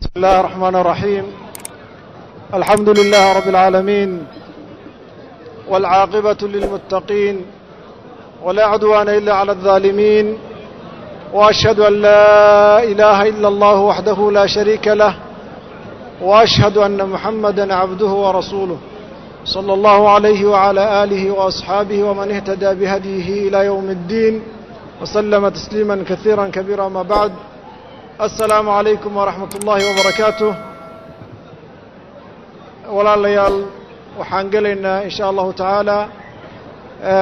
بسم الله الرحمن الرحيم. الحمد لله رب العالمين، والعاقبة للمتقين، ولا عدوان إلا على الظالمين، وأشهد أن لا إله إلا الله وحده لا شريك له، وأشهد أن محمدا عبده ورسوله صلى الله عليه وعلى آله وأصحابه ومن اهتدى بهديه إلى يوم الدين وسلم تسليما كثيرا كبيرا. ما بعد، السلام عليكم ورحمة الله وبركاته. Walaalayaal, waxaan gelaynaa in sha Allahu tacaala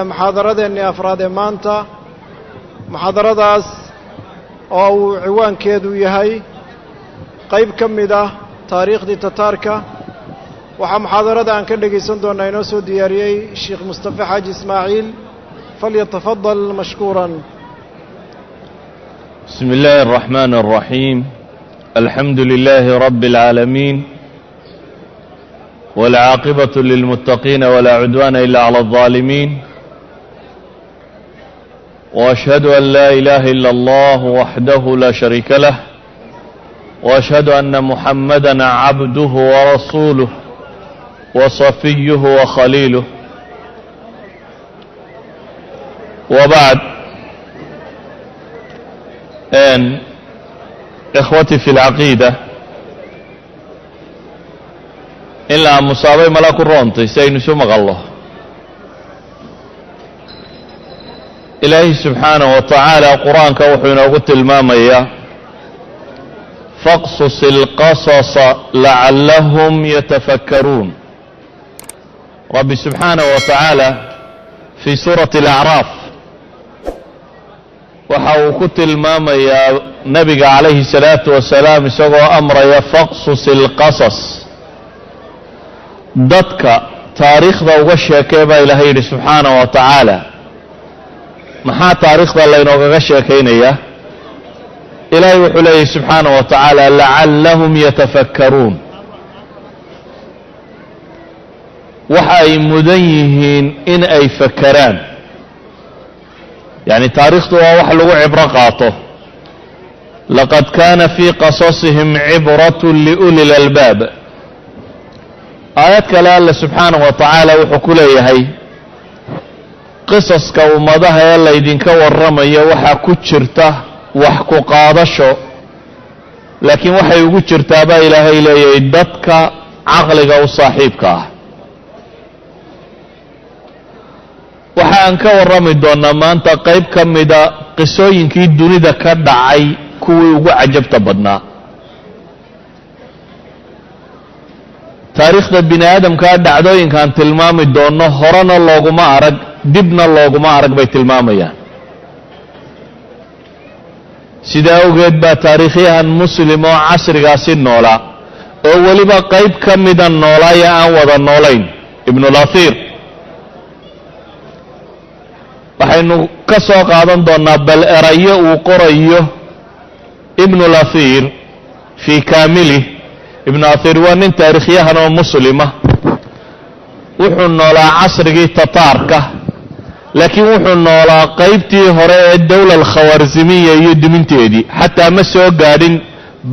muxaadaradeennii afraad ee maanta, muxaadaradaas oo uu ciwaankeedu yahay qayb ka mid ah taariikhdii Tataarka. Waxaa muxaadarada aan ka dhegaysan doonnaa inoo soo diyaariyey Sheekh Mustafe Xaaji Ismaaciil. فليتفضل مشكورا. بسم الله الرحمن الرحيم. الحمد لله رب العالمين، والعاقبة للمتقين، ولا عدوان إلا على الظالمين، وأشهد أن لا إله إلا الله وحده لا شريك له، وأشهد أن محمدا عبده ورسوله وصفيه وخليله، وبعد. إن إخوتي في العقيدة، in la aamusaabay malaa ku roontay si aynu isu maqallo. Ilaahay subxaanaه wa tacaala qur-aanka wuxuu inoogu tilmaamayaa: فاقصص القصص لعلهم يتفكرون. Rabbi subxaanaه wa tacaala fii suurati الأcraaf waxa uu ku tilmaamayaa nabiga calayhi الsalaatu wasalaam isagoo amraya: فاقصص القصص, dadka taariikhda uga sheekee baa Ilaahay yidhi subxaanaه wa tacaala. Maxaa taariikhda laynoogaga sheekaynayaa? Ilaahay wuxuu leeyahy subxaanaه wa tacaala: لعلهم يتفكرون, waxa ay mudan yihiin in ay fakeraan. Yacni taariikhdu waa wax lagu cibro qaato. لقد كان في قصصهم عبرة لأولي الألباب. Aayad kale Alle subxaanaه wa tacaala wuxuu ku leeyahay: qisaska ummadaha ee laydinka warramayo waxaa ku jirta wax ku qaadasho, laakiin waxay ugu jirtaa baa Ilaahay leeyahay dadka caqliga u saaxiibka ah. Waxa aan ka warrami doonnaa maanta qayb ka mida qisooyinkii dunida ka dhacay kuwii ugu cajabta badnaa. Taariikhda bini aadamkaa dhacdooyinkaan tilmaami doonno horena looguma arag, dibna looguma arag bay tilmaamayaan. Sidaa awgeed baa taariikhyahan muslim oo casrigaasi noolaa, oo weliba qayb ka mida noolaaya aan wada noolayn, Ibnulasiir, waxaynu ka soo qaadan doonnaa bal erayo uu qorayo Ibnulasiir fii kaamilih. Ibnu Asiir waa nin taariikhyahan oo muslima, wuxuu noolaa casrigii Tataarka, laakiin wuxuu noolaa qaybtii hore ee dowla alkhawaarzimiya iyo duminteedii, xataa ma soo gaadhin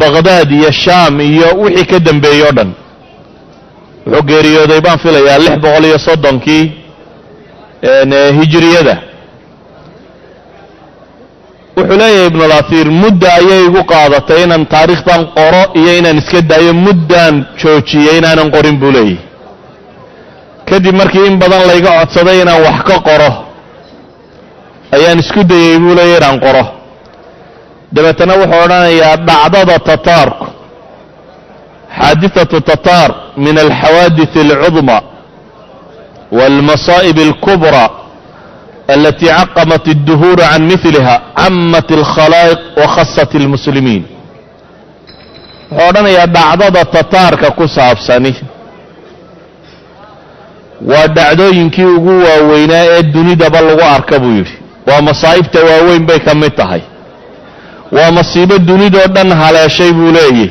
Baqhdaad iyo Shaam iyo wixii ka dambeeyey o dhan. Wuxuu geeriyooday baan filayaa 630-kii hijiriyada. Wuxuu leeyahay Ibnulasiir: mudda ayay igu qaadatay inaan taariikhdan qoro iyo inaan iska daayo. Muddaan joojiyey inaanan qorin, buu leeyahy. Kadib markii in badan layga codsaday inaan wax ka qoro, ayaan isku dayey, buu leeyahy, inaan qoro. Dabeetana wuxuu odhanayaa: dhacdada Tataarku, حادثة تتار، من الحوادث العظمى والمصائب الكبرى التي عقمت الدهور عن مثلها، عمت الخلائق وخصت المسلمين. Wuxuu odhanayaa: dhacdada Tataarka ku saabsani waa dhacdooyinkii ugu waaweynaa ee dunidaba lagu arka, buu yidhi. Waa masaa'ibta waaweyn bay ka mid tahay, waa masiibo dunidoo dhan haleeshay, buu leeyahy,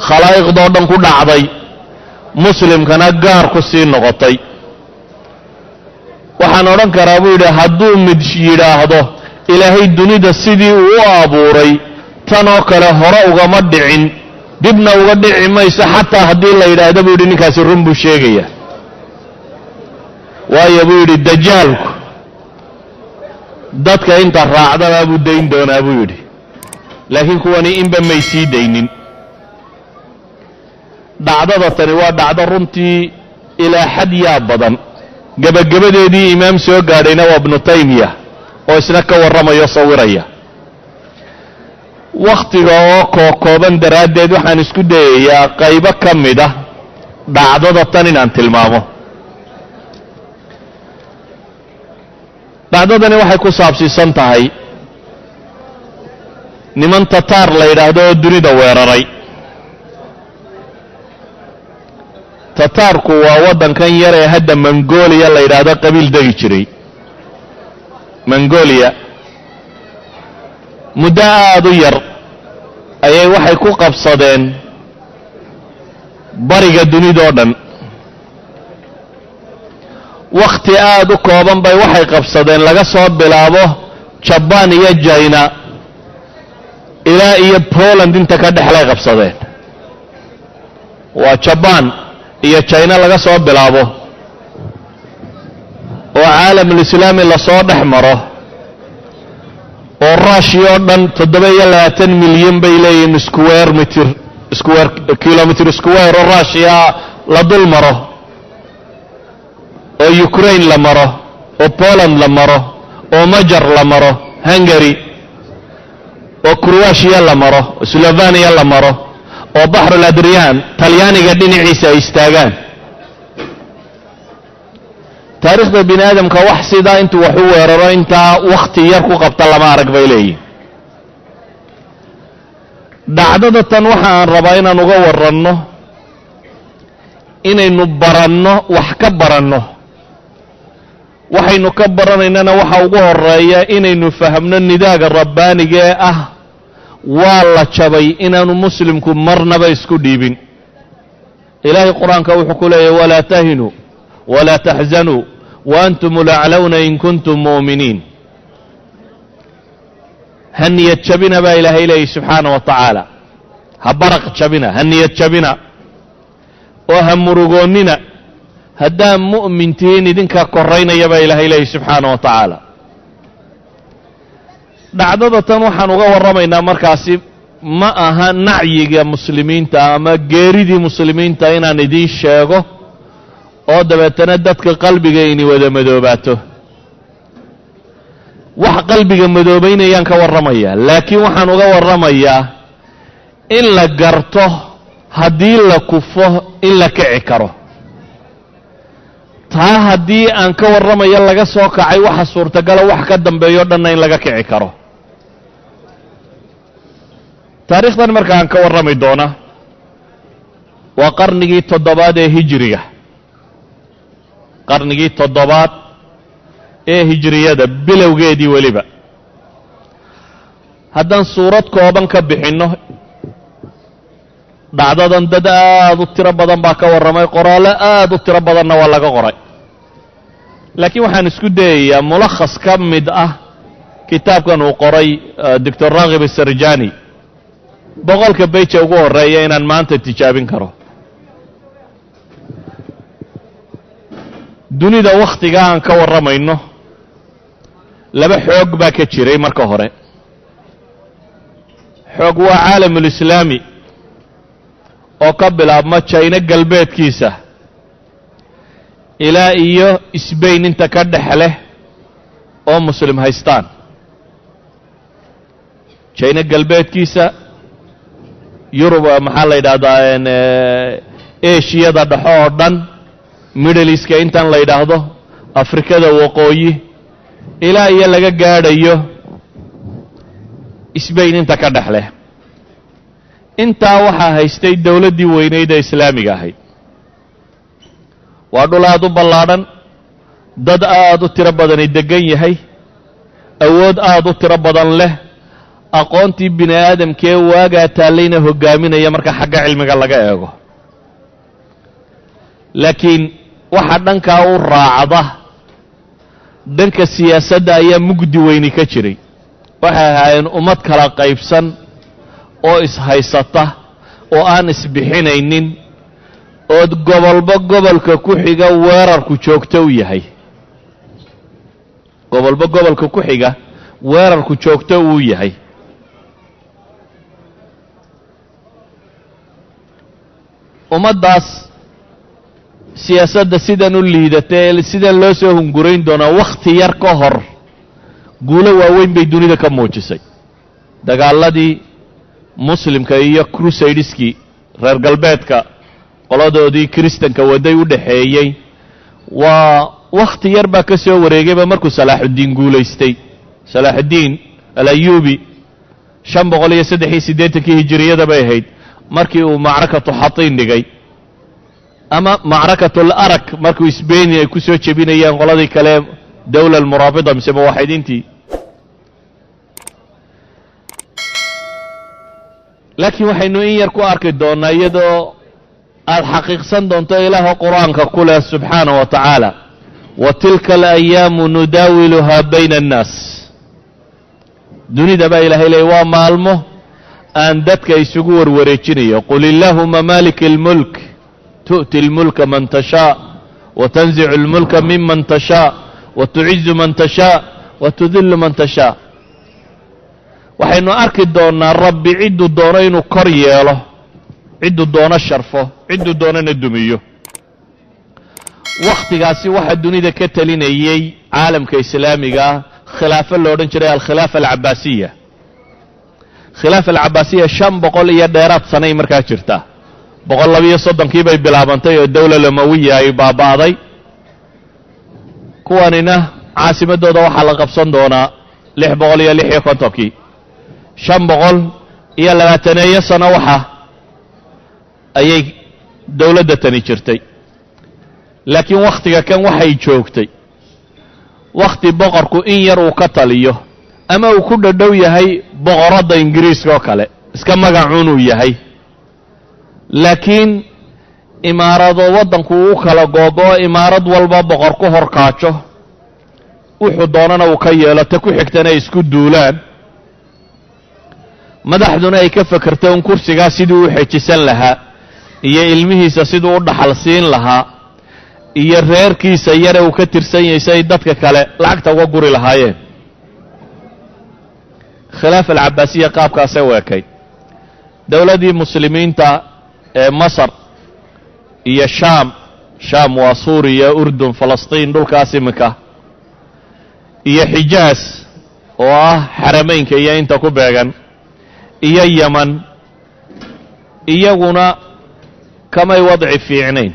khalaa'iqdoo dhan ku dhacday, muslimkana gaar ku sii noqotay. Waxaan odhan karaa, buu yidhi, hadduu mid yidhaahdo Ilaahay dunida sidii uu u abuuray tan oo kale hore ugama dhicin. Dibna uga dhici mayso xataa haddii la yidhaahdo, buu yidhi, ninkaasi run buu sheegaya. Waayo, buu yidhi, Dajaalku dadka inta raacdabaa buu dayn doonaa, buu yidhi, laakiin kuwani inba may sii daynin. Dhacdada tani waa dhacdo runtii ilaa xad yaa badan. Gebagabadeedii imaam soo gaadhayna waa Ibnu Taymiya oo isna ka warramayo, sawiraya. Wakhtiga oo kookooban daraaddeed, waxaan isku dayayaa qaybo ka mid ah dhacdada tan inaan tilmaamo. Dhacdadani waxay ku saabsiisan tahay niman Tataar la yidhaahdo oo dunida weeraray. Tataarku waa waddankan yar ee hadda Mongolia la yidhaahdo, qabiil degi jiray Mongolia. Muddo aada u yar ayay waxay ku qabsadeen bariga dunidoo dhan. Wakhti aada u kooban bay waxay qabsadeen laga soo bilaabo Jabaan iyo Jina ilaa iyo Poland inta ka dhexlay qabsadeen. Waa Jabaan iyo Jina laga soo bilaabo oo caalamulislaami lasoo dhex maro oo Russia oo dhan 27 milyan bay leeyihiin square meter, square kilometer square oo Russia la dul maro oo Ukraine la maro oo Poland la maro oo Majar la maro, Hungary oo Croatia la maro, Slovenia la maro oo Baxrul Adrian Talyaaniga dhinaciisa ay istaagaan. Taariikhda bini aadamka wax sidaa intuu wax u weeraro intaa wakhti yar ku qabta lama arag, bay leeyihin. Dhacdada tan waxa aan rabaa inaan uga waranno, inaynu baranno, wax ka baranno. Waxaynu ka baranaynana waxa ugu horeeya inaynu fahamno nidaaga rabbaaniga ee ah waa la jabay inaanu muslimku marnaba isku dhiibin. Ilaahay Qur-aanka wuxuu ku leeyahy: "Walaa tahinuu walaa taxzanuu wa antum ulaclawna in kuntum mu'miniin." Ha niyad jabina, baa Ilaahay leeyahy subxaana wa tacaala. Ha baraq jabina, ha niyad jabina oo ha murugoonnina. Haddaa mu'min tihiin, idinkaa koraynaya, baa Ilaahay leeyahy subxaana wa tacaala. Dhacdada tan waxaan uga warramaynaa markaasi ma aha nacyiga muslimiinta ama geeridii muslimiinta inaan idiin sheego oo dabeetana dadka qalbiga ini wada madoobaato. Wax qalbiga madoobaynayaan ka warramayaa, laakiin waxaan uga warramayaa in la garto haddii la kufo in la kici karo. Taa haddii aan ka warramayo laga soo kacay, waxa suurtagala wax ka dambeeyo dhanna in laga kici karo. Taariikhdan marka aan ka warrami doona waa qarnigii toddobaad ee hijiriga, qarnigii toddobaad ee hijiriyada bilowgeedii. Weliba haddaan suurad kooban ka bixinno dhacdadan, dad aad u tiro badan baa ka warramay, qoraallo aad u tiro badanna waa laga qoray, laakiin waxaan isku dayayaa mulakhas ka mid ah kitaabkan uu qoray Doctor Raghib Sarjani, 100-ka beja ugu horreeya, inaan maanta tijaabin karo. Dunida wakhtiga aan ka warramayno laba xoog baa ka jiray. Marka hore xoog waa caalamulislaami oo ka bilaabma Jayno galbeedkiisa ilaa iyo Sbain inta ka dhex leh oo muslim haystaan. Jayno galbeedkiisa, Yurub, maxaa la yidhaahdaa, Eshiyada dhexo oo dhan, Middle Eastka intan la yidhaahdo, Afrikada waqooyi ilaa iyo laga gaadhayo Sbain inta ka dhex leh. Intaa waxaa haystay dowladdii weynayd ee islaamiga ahayd. Waa dhul aad u ballaadhan, dad aad u tiro badani deggan yahay, awood aad u tiro badan leh, aqoontii bini aadamkee waagaa taallayna hoggaaminaya marka xagga cilmiga laga eego. Laakiin waxa dhankaa u raacda, dhanka siyaasadda ayaa mugdi weyni ka jiray. Waxay ahaayeen ummad kala qaybsan oo ishaysata. Oo aan isbixinaynin, ood gobolba gobolka ku xiga weerarku joogto u yahay, gobolba gobolka ku xiga weerarku joogto uu yahay. Ummaddaas siyaasadda sidan u liidata ee sidan loo soo hungurayn doonaa, wakhti yar ka hor guulo waaweyn bay dunida ka muujisay. Dagaaladii Muslimka iyo crusadeskii reer galbeedka, qoladoodii Kiristanka waday u dhexeeyey, waa wakhti yar baa ka soo wareegayba markuu Salaaxuddiin guulaystay. Salaaxuddiin Alayubi 583-kii hijiriyada bay ahayd markii uu macrakatu Xatiin dhigay ama macrakatul Arak, markuu Sbeni ay ku soo jebinayeen qoladii kale, dowla almuraabida mise muwaxidiintii. Laakiin waxaynu in yar ku arki doonnaa iyadoo aad xaqiiqsan doonto Ilaaho Qur-aanka ku leh subxaana wa tacaala: "Wa tilka alayaamu nudaawiluhaa bayna annaas." Dunida baa Ilahay leeyay waa maalmo aan dadka isugu warwareejinayo. "Qul illaahuma maalika almulk tu'ti almulka man tashaa wa tanzicu almulka miman tashaa wa tucizu man tashaa wa tudillu man tashaa." Waxaynu arki doonnaa Rabbi cidduu doono inuu kor yeelo, cidduu doono sharfo, cidduu doonona dumiyo. Wakhtigaasi waxaa dunida ka talinayey caalamka Islaamiga ah khilaafo lo odhan jiray alkhilaafa alcabaasiya. Khilaafa alcabaasiya 500 iyo dheeraad sanay markaa jirta. 132-kii bay bilaabantay oo dowla Lamawiya ay baaba'day. Kuwanina caasimadooda waxaa la qabsan doonaa 656-kii. 520-eeyo sano waxa ayay dowladda tani jirtay, laakiin wakhtiga kan waxay joogtay wakhti boqorku in yar uu ka taliyo ama uu ku dhadhow yahay boqoradda Ingiriiska oo kale, iska magacuun uu yahay, laakiin imaarado waddanku uu kala googo-o, imaarad walba boqor ku horkaajo, wuxuu doonana uu ka yeelo, ta ku xigtana ay isku duulaan, madaxduna ay ka fekerto un kursigaa siduu u xejisan lahaa iyo ilmihiisa siduu u dhaxal siin lahaa iyo reerkiisa yare uu ka tirsan yahay si ay dadka kale lacagta uga guri lahaayeen. Khilaafa alcabaasiya qaabkaasay u ekayd. Dowladdii Muslimiinta ee Masar iyo Shaam, Shaam waa Suuriya, Urdun, Falastiin, dhulkaas iminka, iyo Xijaas oo ah Xarameynka iyo inta ku beegan, iyo Yeman, iyaguna kamay wadci fiicnayn.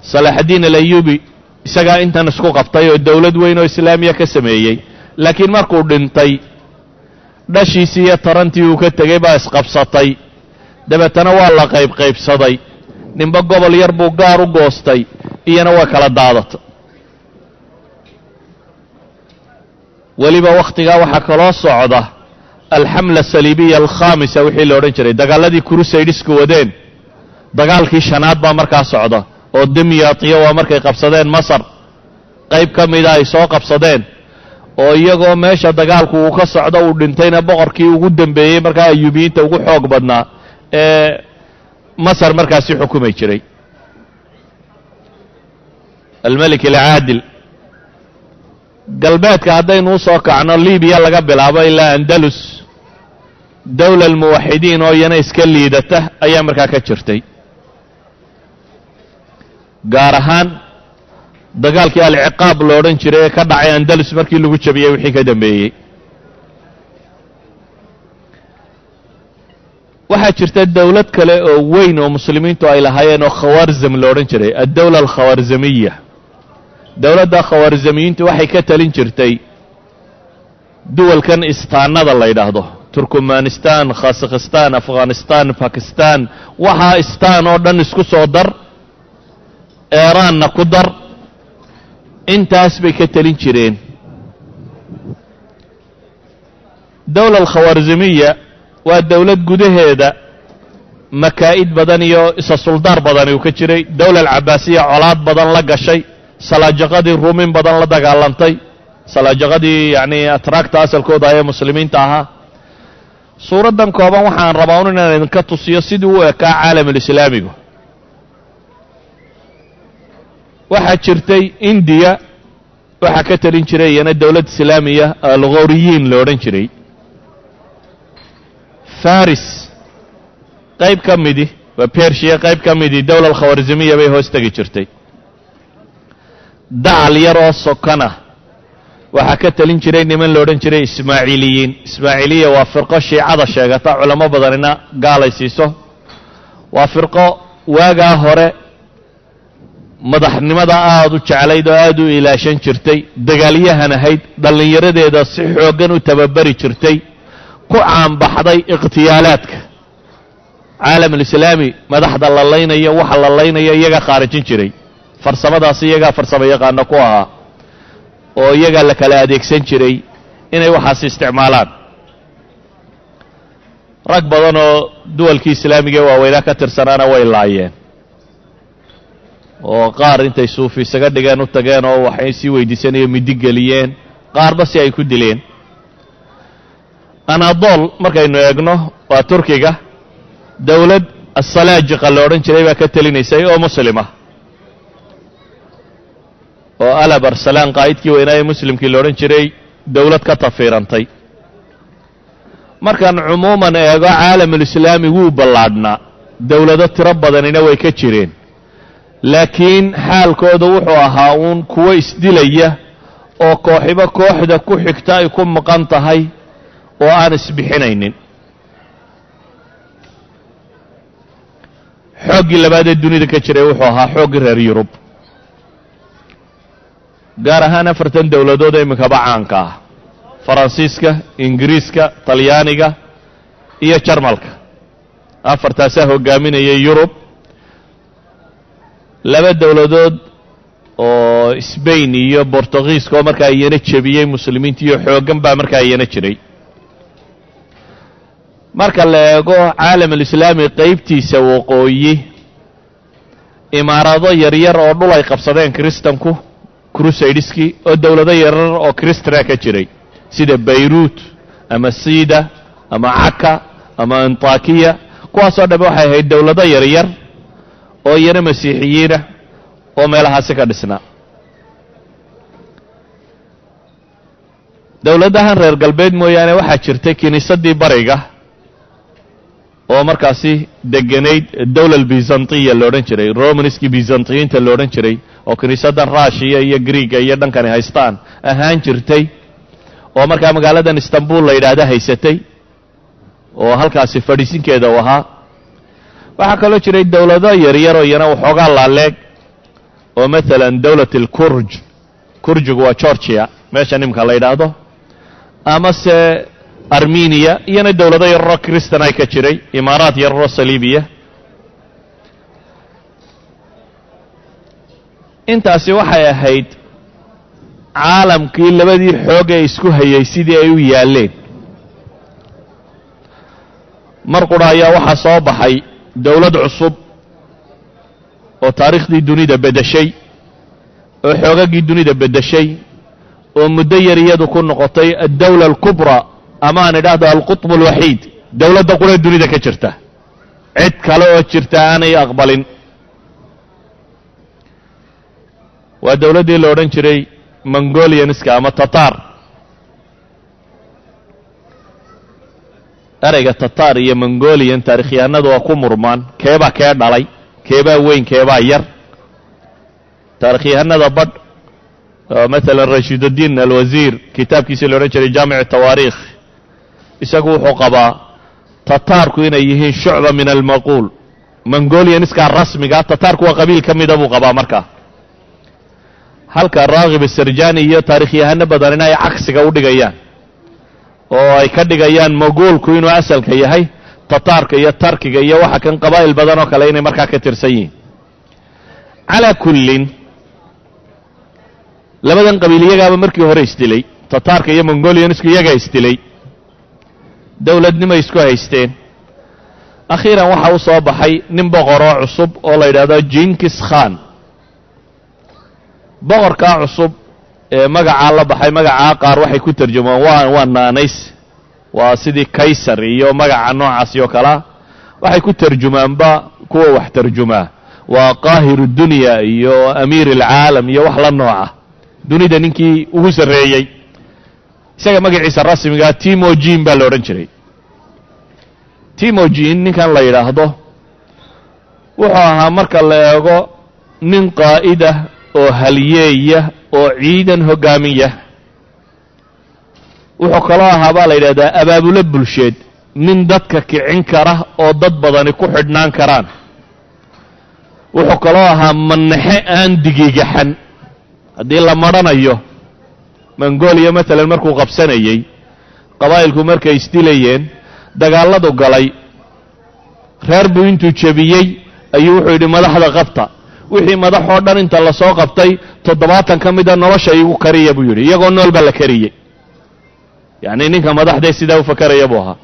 Salaaxaddiin Alayubi isagaa intan isku qabtay oo dowlad weyn oo Islaamiya ka sameeyey, laakiin markuu dhintay dhashiisii iyo tarantii uu ka tegey baa isqabsatay. Dabeetana waa la qaybqaybsaday, ninba gobol yar buu gaar u goostay, iyana waa kala daadatay. Weliba wakhtigaa waxaa kaloo socda alxamla asaliibiya alkhaamisa, wixii la odhan jiray dagaaladii crusaydisku wadeen. Dagaalkii shanaad baa markaa socda oo Dimyaatiyo waa markay qabsadeen Masar, qayb ka mida ay soo qabsadeen, oo iyagoo meesha dagaalku uu ka socdo uu dhintayna boqorkii ugu dambeeyey markaa Ayuubiyiinta ugu xoog badnaa ee Masar markaasi xukumay jiray, almelik alcaadil. Galbeedka haddaynu u soo kacno, Libiya laga bilaabo ilaa Andalus, dowla almuwaxidiin oo iyana iska liidata ayaa markaa ka jirtay, gaar ahaan dagaalkii Alciqaab lo odhan jiray ee ka dhacay Andalus markii lagu jabiyey wixii ka dambeeyey. Waxaa jirta dowlad kale oo weyn oo Muslimiintu ay lahaayeen oo Khawaarzam lo odhan jiray, addowla alkhawarzamiya. Dowladda Khawaarzamiyiintu waxay ka talin jirtay duwalkan istaanada la yidhaahdo, Turkmanistan, Khasakhistan, Afghanistan, Bakistan, waxaa istaan oo dhan isku soo dar, Eeraanna ku dar, intaas bay ka talin jireen. Dowla alkhawaarzamiya waa dowlad gudaheeda makaa'id badan iyo isa suldaar badani uu ka jiray. Dowla alcabaasiya colaad badan la gashay, salaajaqadii Ruumin badan la dagaalantay, salaajaqadii yacni atraagta asalkooda ee Muslimiinta ahaa. Suuraddan kooban waxaan rabaa un inaan idinka tusiyo sidii u ekaa caalamulislaamigu. Waxaa jirtay Indiya, waxaa ka talin jiray iyana dowlad islaamiya, Alghoriyiin la odhan jiray. Faris qayb ka midi waa Bershiya, qayb ka midii dowla alkhawarzimiya bay hoos tegi jirtay. Dacal yar oo sokana waxaa ka talin jiray niman la odhan jiray Ismaaciiliyiin. Ismaaciiliya waa firqo shiicada sheegata, culamo badanina gaalay siiso. Waa firqo waagaa hore madaxnimada aada u jeclayd oo aada u ilaashan jirtay, dagaalyahan ahayd, dhallinyaradeeda si xooggan u tababari jirtay, ku caanbaxday ikhtiyaalaadka caalamulislaami. Madaxda la laynayo, waxa la laynayo iyagaa khaarijin jiray. Farsamadaasi iyagaa farsamo yaqaano ku ahaa oo iyagaa la kala adeegsan jiray inay waxaas isticmaalaan. Rag badan oo duwalkii islaamiga ee waaweynaa ka tirsanaana way laayeen, oo qaar intay suufi isaga dhigeen u tageen oo waxay sii weydiisanayo midi geliyeen, qaarba si ay ku dileen. Anadol markaynu eegno, waa Turkiga, dowlad Asalaajiqa la odhan jiray baa ka telinaysay oo muslima, oo Alab Arsalaan qaa'idkii weynaa ee muslimkii la odhan jiray dowlad ka tafiirantay. Markaan cumuuman eego, caalamulislaami wuu ballaadhnaa, dowlado tiro badanina way ka jireen, laakiin xaalkooda wuxuu ahaa uun kuwo isdilaya oo kooxiba kooxda ku xigta ay ku maqan tahay oo aan isbixinaynin. Xooggii labaad ee dunida ka jiray wuxuu ahaa xooggii reer Yurub, gaar ahaan afartan dowladood ee iminkaba caanka ah: Faransiiska, Ingiriiska, Talyaaniga iyo Jarmalka. Afartaasaa hogaaminayay Yurub. Laba dowladood oo Sbain iyo Bortugiiska oo markaa iyana jebiyey muslimiinta iyo xooggan baa markaa iyana jiray. Marka la eego caalamulislaami qaybtiisa waqooyi, imaarado yaryar oo dhul ay qabsadeen kiristanku, crusadeskii, oo dowlado yaryar oo kiristana ka jiray, sida Bayruut ama Sida ama Caka ama Antakiya, kuwaasoo dhamme waxay ahayd dowlado yaryar oo iyana masiixiyiinah oo meelahaasi ka dhisnaa. Dowladahan reer galbeed mooyaane, waxaa jirtay kiniisaddii bariga oo markaasi deganayd, dowla albizantiya la odhan jiray, Romanskii Bizantiyiinta la odhan jiray, oo kiniisaddan Rushiya iyo Griiga iyo dhankani haystaan ahaan jirtay, oo markaa magaaladan Istanbul la yidhaahda haysatay oo halkaasi fadhiisinkeeda u ahaa. Waxaa kaloo jiray dowlado yaryar oo iyana waxoogaa laaleeg, oo maalan dowlat alkurj, kurjigu waa Georgia meeshan imika la yidhaahdo, amase Armeniya, iyana dowlado yararoo kristan ay ka jiray, imaaraat yararoo saliibiya. Intaasi waxay ahayd caalamkii labadii xoog ee isku hayay sidii ay u yaalleen. Mar qura ayaa waxaa soo baxay dowlad cusub oo taariikhdii dunida beddeshay, oo xoogaggii dunida beddeshay, oo muddo yar iyadu ku noqotay addawla alkubraa, ama aan idhaahdo alqutb alwaxiid, dowladda quree dunida ka jirta, cid kale oo jirta aanay aqbalin. Waa dowladdii la odhan jiray Mongolianska ama Tatar. Ereyga Tatar iyo Mongolian taarikhyahanadu waa ku murmaan, keebaa kee dhalay, keebaa weyn, keebaa yar. Taarikhyahanada badh, maalan Rashiiduddiin Alwasiir kitaabkiisii la odhan jiray Jaamic Tawaariikh, isagu wuxuu qabaa Tataarku inay yihiin shucba min almaquul, Mongolianiskaa rasmiga, Tataarku waa qabiil ka mida buu qabaa. Markaa halka Raakib Asarjani iyo taarikhyahano badanina ay cagsiga u dhigayaan oo ay ka dhigayaan moguulku inuu asalka yahay, Tataarka iyo Tarkiga iyo waxa kan qabaa'il badan oo kale inay markaa ka tirsan yihiin. Calaa kullin, labadan qabiil iyagaaba markii hore isdilay, Tataarka iyo Mongolianisku iyagaa isdilay, dowladnimay isku haysteen. Akhiiran waxa u soo baxay nin boqoroo cusub oo la yidhaahdo Jinkis Khan. Boqorkaa cusub ee magacaa la baxay, magacaa qaar waxay ku tarjumaan waa naanays, Waa sidii Kaysar iyo magaca noocaasi oo kalea. Waxay ku tarjumaanba kuwa wax tarjumaa waa qaahiru dunya iyo amiir alcaalam iyo wax la nooca, dunida ninkii ugu sarreeyey. Isaga magaciisa rasmigaa Timojin baa la odhan jiray. Timojin ninkan la yidhaahdo wuxuu ahaa, marka la eego, nin qaa'ida oo halyeeya oo ciidan hoggaamiya. Wuxuu kaloo ahaa, baa la yidhahdaa, abaabulo bulsheed, nin dadka kicin kara oo dad badani ku xidhnaan karaan. Wuxuu kaloo ahaa manaxe aan digigaxan haddii la madhanayo. Mongolia maalan markuu qabsanayey, qabaa'ilku markay isdilayeen, dagaalladu galay, reer buu intuu jebiyey ayuu wuxuu yidhi: "Madaxda qabta." Wixii madaxoo dhan inta lasoo qabtay, 70 ka mida "Nolosha iigu kariya," buu yidhi. Iyagoo nool baa la kariyey. Yacni ninka madaxdee sidaa u fakaraya buu ahaa.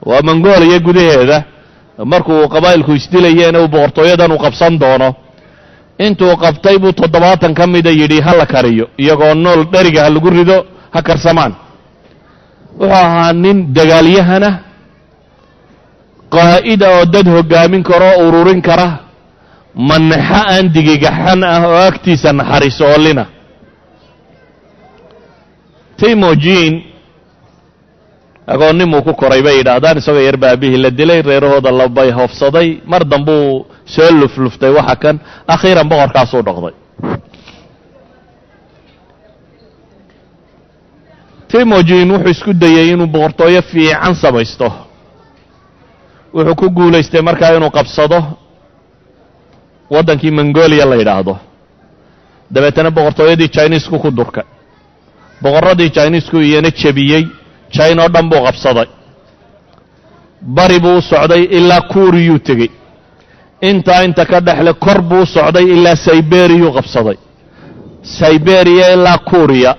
Waa Mongolia gudaheeda markuu qabaa'ilku isdilayeen uu boqortooyadan uu qabsan doono. Intuu qabtay buu 70 ka mida yidhi: "Ha la kariyo iyagoo nool, dheriga ha lagu rido, ha karsamaan." Wuxuu ahaa nin dagaalyahana, qaa'ida oo dad hoggaamin karo oo ururin kara, manaxo aan digigaxan ah oo agtiisa naxariiso oolina. Timojin agoonnimuu ku koray, bay yidhaahdaan. Isagoo yar baabihii la dilay, reerahooda labay hoofsaday. Mar dambuu soo lufluftay waxa kan, akhiiran boqorkaasuu dhoqday. Timojin wuxuu isku dayey inuu boqortooyo fiican samaysto. Wuxuu ku guulaystay markaa inuu qabsado waddankii Mongolia la yidhaahdo. Dabeetana boqortooyadii Chinisku ku durkay, boqorradii Chinisku iyana jebiyey. China oo dhan buu qabsaday. Bari buu u socday, ilaa Kuuriyuu tegey. Intaa inta ka dhexle kor buu u socday, ilaa Siberiyuu qabsaday. Siberiya ilaa Kuuriya,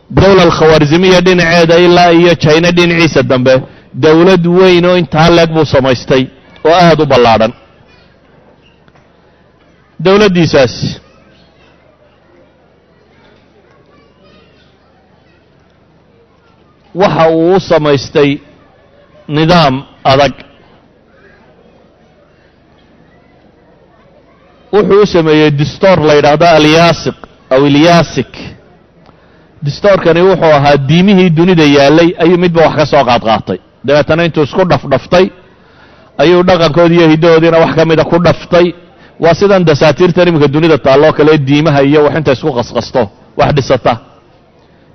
dowla alkhawaarzimiya dhinaceeda ilaa iyo China dhinaciisa dambe, dowlad weyn oo intaa leeg buu samaystay oo aada u ballaadhan. Dowladdiisaas waxa uu u samaystay nidaam adag. Wuxuu u sameeyey distoor la yidhaahdo alyaasiq aw ilyasik. Distoorkani wuxuu ahaa diimihii dunida yaallay ayuu midba wax ka soo qaadqaatay. Dabeetana intuu isku dhafdhaftay ayuu dhaqankoodii iyo hiddahoodiina wax ka mida ku dhaftay. Waa sidan dasaatiirtan iminka dunida taalloo kale, diimaha iyo wax inta isku qasqasto wax dhisata.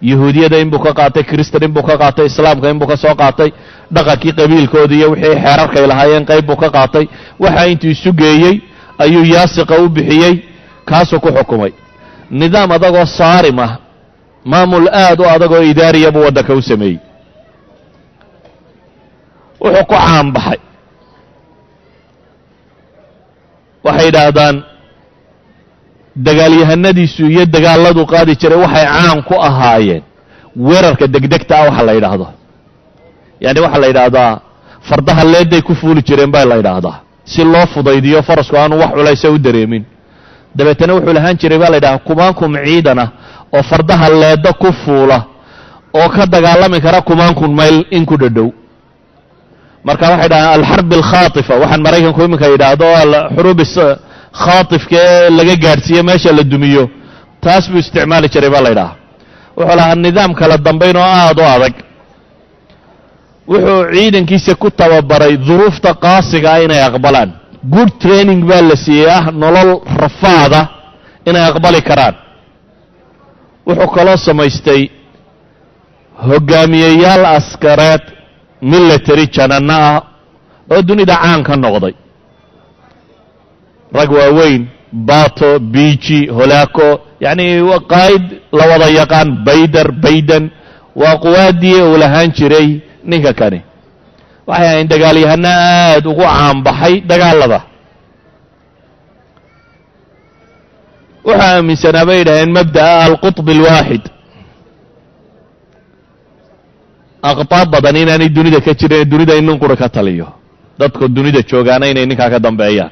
Yahuudiyada inbuu ka qaatay, kristan inbuu ka qaatay, islaamka inbuu ka soo qaatay, dhaqankii qabiilkoodii iyo wixii xeerarkay lahaayeen qayb buu ka qaatay. Waxa intuu isu geeyey ayuu yaasiqa u bixiyey, kaasuu ku xukumay. Nidaam adagoo saarim ah, maamul aad u adag oo idaariya buu waddanka u sameeyey. Wuxuu ku caanbaxay, waxay yidhaahdaan, dagaalyahanadiisu iyo dagaaladu qaadi jiray waxay caan ku ahaayeen weerarka degdegta ah. Waxa la yidhaahdo, yani waxaa la yidhaahdaa, fardaha leeday ku fuuli jireen baa la yidhaahdaa, si loo fudaydiyo farasku aanu wax culaysa u dareemin. Dabeetana wuxuu lahaan jiray, baa la yidhahdaa, kumaankum ciidana oo fardaha leedda ku fuula oo ka dagaalami kara kumaankun mayl in ku dhadhow. Marka waxay dhahaan alxarb alkhaatifa, waxaan Maraykanku iminka yidhaahdo alxuruub khaatifka ee laga gaadhsiiye meesha la dumiyo, taas buu isticmaali jiray, baa la yidhaha. Wuxuu lahaa nidaam kala dambayn oo aada u adag. Wuxuu ciidankiisa ku tababaray duruufta qaasiga ah inay aqbalaan. Good training baa la siiyey ah nolol rafaada inay aqbali karaan. Wuxuu kaloo samaystay hogaamiyeyaal askareed, military jananno ah oo dunida caan ka noqday, rag waaweyn: Bato, Biji, Holaco, yacni qaa'id la wada yaqaan, Bayder, Bayden. Waa quwaadii uu lahaan jiray ninka kani. Waxay ahayn dagaalyahano aada ugu caanbaxay dagaalada. Wuxuu aaminsanaa, bay yidhaaheen, mabda'a alqutb alwaaxid, aqtaab badan inaanay dunida ka jirin, dunida in nin qura ka taliyo, dadku dunida joogaana inay ninkaa ka dambeeyaan.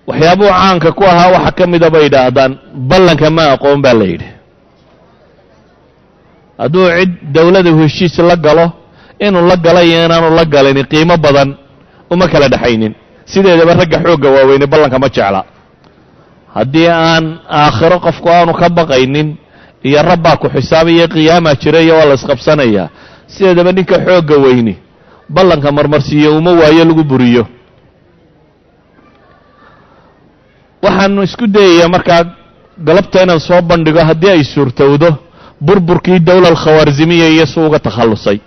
Waxyaabuhu caanka ku ahaa waxaa ka mida, bay yidhaahdaan, ballanka ma aqoon, baa la yidhi. Hadduu cid dowlada heshiis la galo, inuu la gala iyo inaanu la galin qiimo badan uma kala dhexaynin. Sideedaba ragga xoogga waaweyne ballanka ma jecla. Haddii aan aakhiro qofku aanu ka baqaynin iyo rabbaa ku xisaabaiyo qiyaamaa jira iyo waa la isqabsanayaa, sideedaba ninka xoogga weyni ballanka marmarsiiyo uma waayo lagu buriyo. Waxaanu isku dayayaa markaa galabta inaan soo bandhigo, haddii ay suurtowdo, burburkii dowla alkhawaarzimiya iyo su uga takhallusay,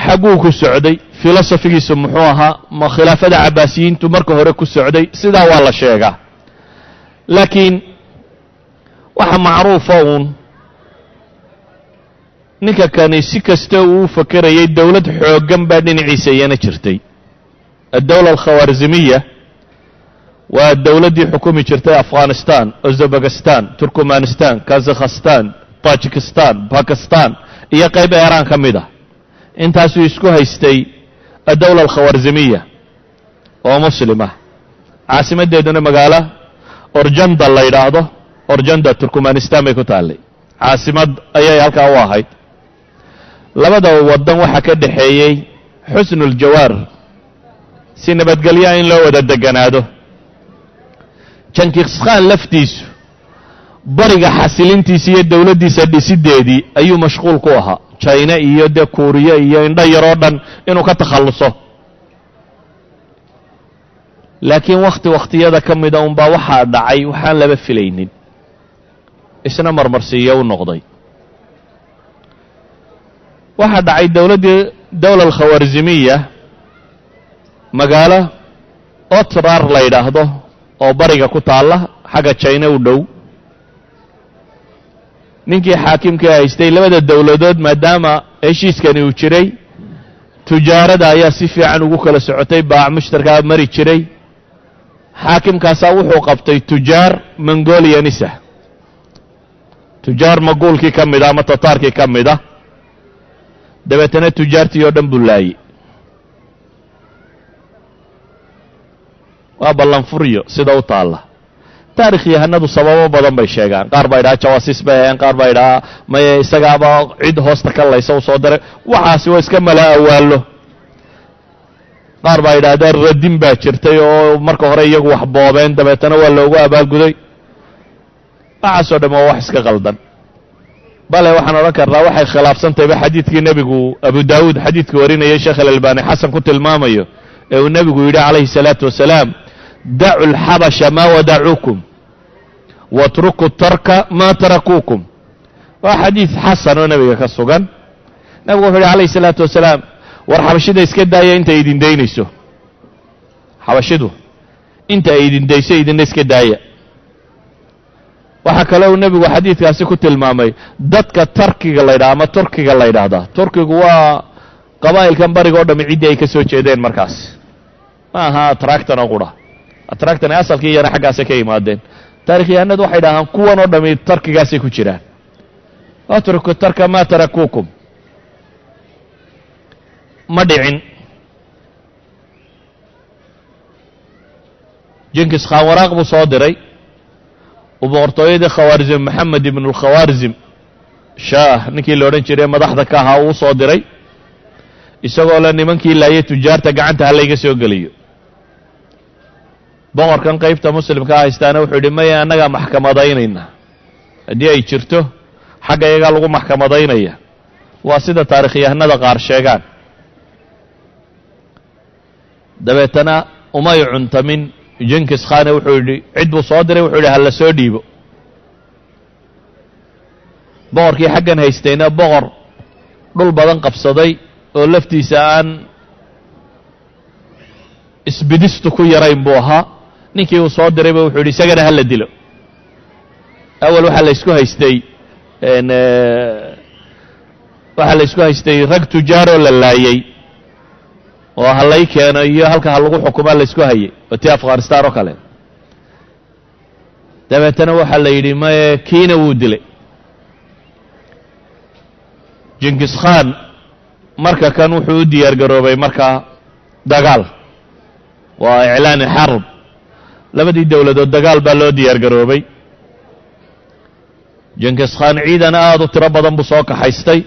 xagguu ku socday, filosofigiisu muxuu ahaa, ma khilaafada cabaasiyiintu marka hore ku socday, sidaa waa la sheegaa. Laakiin waxa macruufa uun ninka kani si kasta uu u fakerayay, dowlad xooggan baa dhinaciisa iyana jirtay. Addowla alkhawaarzimiya waa dowladdii xukumi jirtay Afghanistan, Uzbekistan, Turkmanistan, Kazakhstan, Tajikistan, Bakistan iyo qayb Eeraan ka mid ah. Intaasuu isku haystay addowla alkhawaarzimiya oo muslima, caasimaddeeduna magaalo Orjanda la yidhaahdo, Orjanda Turkmanistan bay ku taallay, caasimad ayay halkaa u ahayd. Labada waddan waxaa ka dhexeeyey xusnuljawaar, si nabadgelyaa in loo wada deganaado. Jankiskhan laftiisu bariga xasilintiisa iyo dowladdiisa dhisiddeedii ayuu mashquul ku ahaa, Jina iyo dee Kuuriye iyo indho yaroo dhan inuu ka takhalluso. Laakiin wakhti wakhtiyada ka mida unbaa waxaa dhacay waxaan laba filaynin, isna marmarsiiyo u noqday. Waxaa dhacay dowladdii dowla alkhawaarzimiya magaalo Otrar la yidhaahdo oo bariga ku taalla xagga Jina u dhow. Ninkii xaakimkii haystay labada dowladood, maadaama heshiiskani uu jiray, tujaarada ayaa si fiican ugu kala socotay, baac mushtarkaa mari jiray. Xaakimkaasaa wuxuu qabtay tujaar mongolianisa, tujaar maguulkii ka mida ama tataarkii ka mid a. Dabeetana tujaartii oo dhan buu laayey. Waa ballanfuryo sida u taalla. Taarikh yahanadu sababo badan bay sheegaan. Qaar baa yidhaha jawaasiis bay aheen, qaar baa yidhahaa maye isagaaba cid hoosta ka laysa u soo diray. Waxaasi waa iska mala awaallo. Qaar baa yidhaahdaa radin baa jirtay oo marka hore iyagu wax boobeen, dabeetana waa loogu abaalguday. Waxaasoo dham waa wax iska qaldan. Bale waxaan odhan karnaa waxay khilaafsantayba xadiidkii nebigu, Abu Daawuud xadiidkii warinayay, Sheekh Alalbani xasan ku tilmaamayo, ee uu nebigu yidhi calayhi salaatu wasalaam: dacu lxabasha maa wadacuukum watruku tarka maa tarakuukum. Waa xadiid xasan oo nebiga ka sugan. Nebigu wuxu yidhi calayhi salaatu wasalaam: war xabashida iska daaya inta idin daynayso, xabashidu inta ay idin dayso idinna iska daaya. Waxaa kale uu nebigu xadiidkaasi ku tilmaamay dadka tarkiga la ydhaha ama turkiga la ydhaahdaa. Turkigu waa qabaa'ilkan bariga o dhami ciddii ay ka soo jeedeen markaas, ma aha atractan oo qura, atractan asalkii iyana xaggaasay ka yimaadeen. Taarikhyahanadu waxay dhahaan kuwan oo dhami tarkigaasay ku jiraan. Atruku tarka maa tarakuukum. Ma dhicin. Jinkis khaan waraaq buu soo diray uu boqortooyadii Khawaarzim, Maxamed ibnu Lkhawaarzim Shaah ninkii la odhan jiray madaxda ka ahaa, uu soo diray isagoo le nimankii laayay tujaarta gacanta ha layga soo geliyo. Boqorkan qaybta muslimkaa haystaana wuxuu yidhi: maya, annagaa maxkamadaynayna, haddii ay jirto xagga iyagaa lagu maxkamadaynaya. Waa sida taarikhyahanada qaar sheegaan. Dabeetana umay cuntamin Jinkis khane, wuxuu yidhi cid buu soo diray, wuxuu yidhi hala soo dhiibo. Boqorkii xaggan haystayna boqor dhul badan qabsaday oo laftiisa aan isbidistu ku yarayn buu ahaa. Ninkii uu soo dirayba wuxuu yidhi isagana hala dilo. Awal waxaa la isku haystay rag tujaaroo la laayey oo halay keeno iyo halka ha lagu xukumaa la isku hayay, oo tii Afghanistan oo kale. Dabeetana waxaa la yidhi maye, kiina wuu dilay Jinkis khan. Marka kan wuxuu u diyaar garoobay markaa dagaal, waa iclaani xarb. Labadii dowladood dagaal baa loo diyaar garoobay. Jenkis Khan ciidan aada u tiro badan buu soo kaxaystay.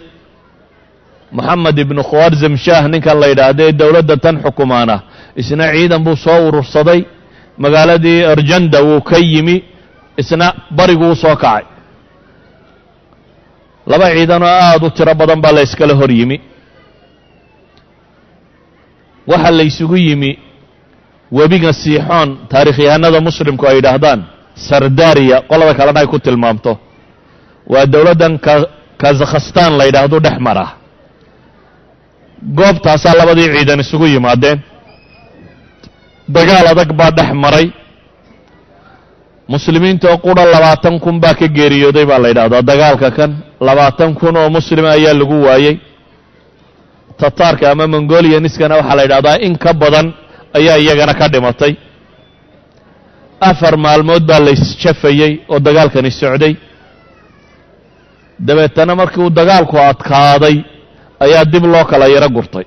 Moxamed ibnu Khwarzam Shah ninkan la yidhaahda ee dowladda tan xukumaana isna ciidan buu soo urursaday. Magaaladii Arjanda wuu ka yimi, isna bariguu soo kacay. Laba ciidanoo aada u tiro badan baa la yskala hor yimi. Waxaa la ysugu yimi webiga Siixoon, taarikhyahanada muslimku ay yidhaahdaan Sardaariya, qolada kalena ay ku tilmaamto. Waa dowladdan Kazakhstan la yidhaahdo dhex mara. Goobtaasaa labadii ciidan isugu yimaadeen. Dagaal adag baa dhex maray. Muslimiinta oo qura 20,000 baa ka geeriyooday baa la yidhahdaa. Dagaalka kan 20,000 oo muslima ayaa lagu waayey. Tataarka ama Mongolianiskana waxaa la yidhahdaa in ka badan ayaa iyagana ka dhimatay. 4 maalmood baa la isjafayey oo dagaalkani socday. Dabeetana markii uu dagaalku adkaaday ayaa dib loo kala yaro gurtay.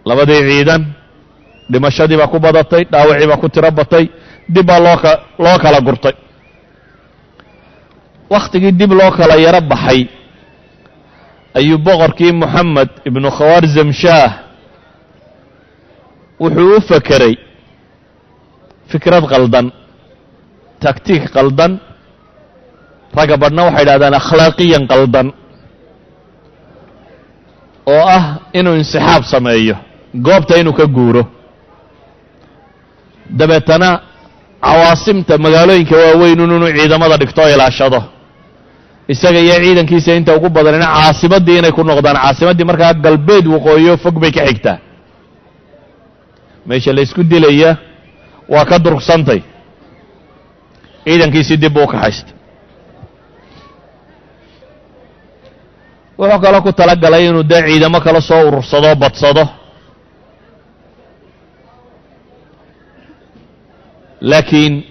Labadii ciidan dhimashadii baa ku badatay, dhaawacii baa ku tiro batay, dib baa loo kala gurtay. Wakhtigii dib loo kala yaro baxay ayuu boqorkii Moxamed ibnu Khwarzam Shaah wuxuu u fekeray fikrad qaldan, taktiik qaldan, ragga badhna waxay yidhahdaan akhlaaqiyan qaldan, oo ah inuu insixaab sameeyo, goobta inuu ka guuro. Dabeetana cawaasimta magaalooyinka waaweyn inuu ciidamada dhigto o ilaashado, isaga iyo ciidankiisa inta ugu badanina caasimaddii inay ku noqdaan. Caasimaddii markaa galbeed waqooyiyo fog bay ka xigtaa. Meesha la isku dilaya waa ka durgsantay. Ciidankiisii dib buu u kaxaystay. Wuxuu kaloo ku tala galay inuu dee ciidamo kale soo urursado, badsado. Laakiin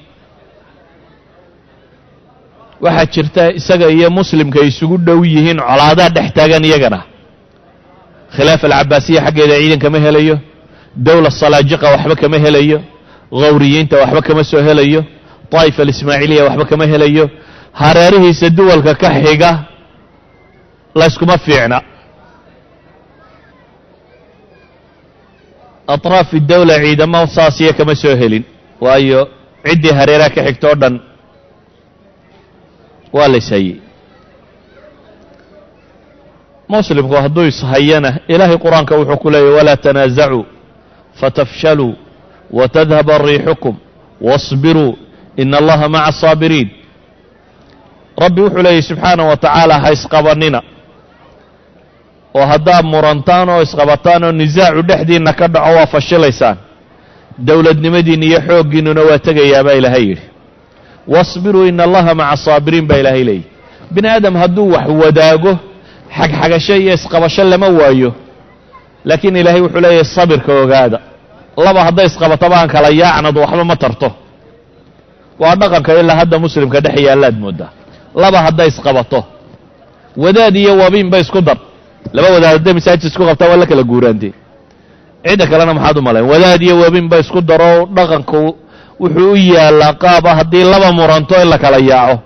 waxaa jirta isaga iyo muslimka ay isugu dhow yihiin colaadaa dhex taagan iyagana. Khilaafa alcabaasiya xaggeeda ciidan kama helayo, dowla salaajiqa waxba kama helayo, khawriyiinta waxba kama soo helayo, daa'ifa alismaaciiliya waxba kama helayo. Hareerihiisa duwalka ka xiga layskuma fiicna. Atraafi dawla ciidamo saasiya kama soo helin, waayo ciddii hareeraha ka xigta oo dhan waa la ishayey. Muslimku hadduu ishayana ilaahay qur-aanka wuxuu ku leeyahy: walaa tanaasacuu fatafshaluu watadhaba riixukum wasbiruu ina allaha maca asaabiriin. Rabbi wuxuu leeyahy subxaanaه wa tacaala: ha isqabanina, oo haddaad murantaan oo isqabataan oo nisaacu dhexdiinna ka dhaco waa fashilaysaan, dowladnimadiinna iyo xooggiinnuna waa tegayaa baa ilaahay yidhi. Wasbiruu ina allaha maca asaabiriin baa ilaahay leeyahy. Bini aadam hadduu wax wadaago xagxagasho iyo isqabasho lama waayo, laakiin ilaahay wuxuu leeyahay sabirka ogaada. Laba hadday isqabataba aan kala yaacnadu waxba ma tarto. Waa dhaqanka ilaa hadda muslimka dhex yaallaad moodaa. Laba hadday isqabato, wadaad iyo wabiinba isku dar. Laba wadaad hadday masaajid isku qabtaa waa la kala guuraantee, cidda kalena maxaad u malayn? Wadaad iyo wabiinba isku daro. Dhaqanku wuxuu u yaallaa qaaba haddii laba muranto in la kala yaaco.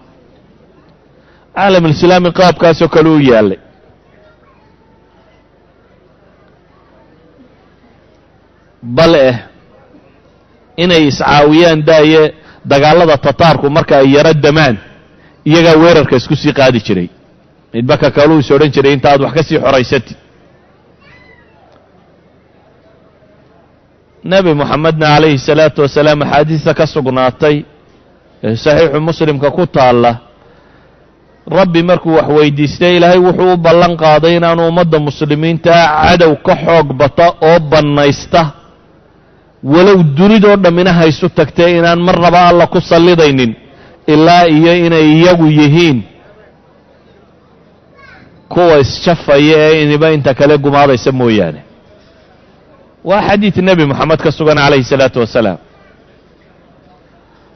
Caalamulislaami qaabkaasoo kale u yaallay. Bal eh inay iscaawiyaan daaye, dagaalada tataarku marka ay yaro damaan iyagaa weerarka isku sii qaadi jiray. Midba ka kaluu is odhan jiray inta aad wax ka sii xoraysatid. Nebi Moxamedna calayhi salaatu wasalaam axaadiista ka sugnaatay ee saxiixu Muslimka ku taalla, Rabbi markuu wax weydiistay Ilaahay wuxuu u ballan qaaday inaanu ummadda muslimiintaa cadow ka xoog bata oo bannaysta, walow dunidoo dhammina haysu tagtee, inaan marnaba Alla ku sallidaynin ilaa iyo inay iyagu yihiin kuwa isjafaya ee iniba inta kale gumaadaysa mooyaane. Waa xadiid Nebi Moxamed ka sugan calayhi salaatu wasalaam.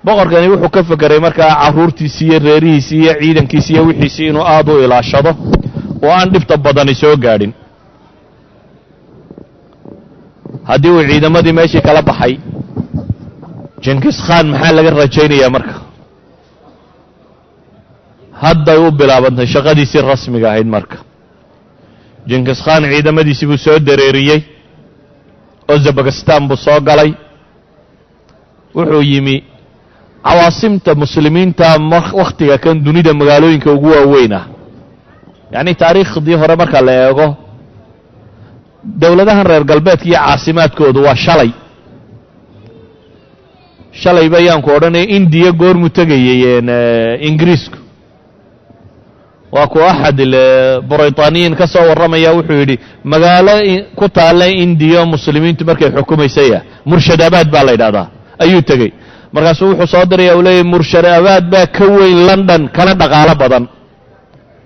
Boqorkani wuxuu ka fekeray markaa carruurtiisii iyo reerihiisii iyo ciidankiisi iyo wixiisii inuu aad u ilaashado oo aan dhibta badani soo gaadhin. Haddii uu ciidamadii meeshii kala baxay Jenkis Khan, maxaa laga rajaynayaa marka? Hadday u bilaabantay shaqadiisii rasmiga ahayd. Marka Jinkis Khan ciidamadiisii buu soo dareeriyey, Uzbekistan buu soo galay. Wuxuu yimi cawaasimta muslimiinta wakhtiga kan dunida magaalooyinka ugu waaweyn ah. Yacni taariikhdii hore marka la eego, dowladahan reer galbeedka iyo caasimaadkoodu waa shalay shalay bayaanku odhanaya. Indiya goormuu tegayey Ingiriisku? Waa ku axad Brayطaniyiin ka soo warramaya. Wuxuu yidhi magaalo ku taalla Indiya muslimiintu markay xukumaysaya, Murshadabaad baa la yidhahdaa, ayuu tegey. Markaasuu wuxuu soo diraya, uu leeyahy, Murshadabaad baa ka weyn London, kana dhaqaalo badan.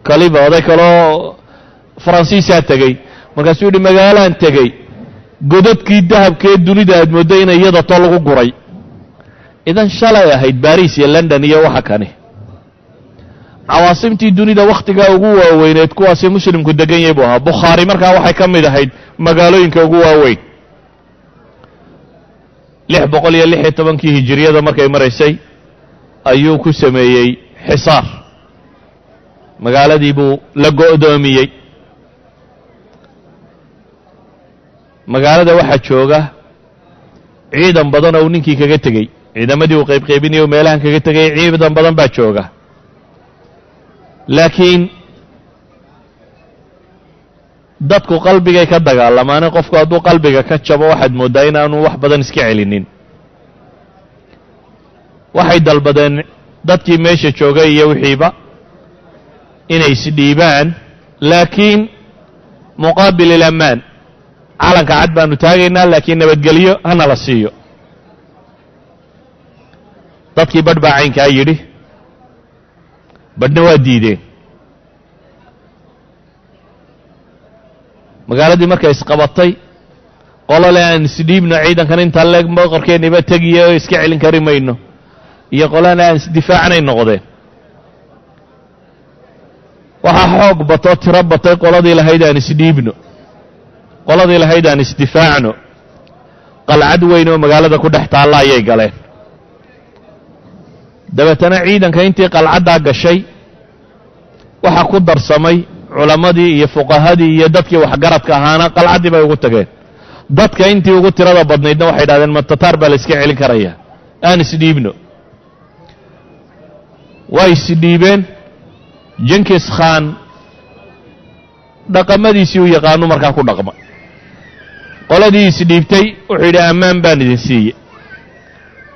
Kaliba oday kaloo Faransiisaa tegey. Markaasuu yidhi magaalaan tegey, godadkii dahabkee dunida aad mooddo in iyada to lagu guray. Idan shalay ahayd Baris iyo London iyo waxa kani cawaasimtii dunida wakhtigaa ugu waaweyneed, kuwaasi muslimku degan yahay buu ahaa. Bukhaari markaa waxay ka mid ahayd magaalooyinka ugu waaweyn. 616-kii hijiriyada markay maraysay ayuu ku sameeyey xisaar, magaaladii buu la go'doomiyey. Magaalada waxaa jooga ciidan badan oo uu ninkii kaga tegey, ciidamadii uu qaybqaybinayay o meelahan kaga tegay, ciidan badan baa jooga. Laakiin dadku qalbigay ka dagaalamaane, qofku hadduu qalbiga ka jabo waxaad mooddaa inaanu wax badan iska celinin. Waxay dalbadeen dadkii meesha joogay iyo wixiiba inay isdhiibaan, laakiin muqaabil ilamaan calanka cad baanu taagaynaa, laakiin nabadgelyo hana la siiyo. Dadkii badh baa caynkaa yidhi, badhna waa diideen. Magaaladii markay isqabatay, qolole aan isdhiibno, ciidankan intaa leeg boqorkeeniba tegiyo iska celin kari mayno, iyo qolana aan isdifaacnay noqdeen. Waxaa xoog batoo tiro batay qoladii lahayd aan isdhiibno, qoladii lahayd aan isdifaacno. Qalcad weyn oo magaalada ku dhex taalla ayay galeen. Dabeetana ciidanka intii qalcaddaa gashay waxaa ku darsamay culammadii iyo fuqahadii iyo dadkii waxgaradka ahaana, qalcaddii bay ugu tageen. Dadka intii ugu tirada badnaydna waxay idhahdeen, ma tataar baa la iska celin karaya, aan isdhiibno. Waa isdhiibeen. Jinkis Khan dhaqamadiisii u yaqaanu markaa ku dhaqma. Qoladii isdhiibtay wuxuu yidhi ammaan baan idin siiye,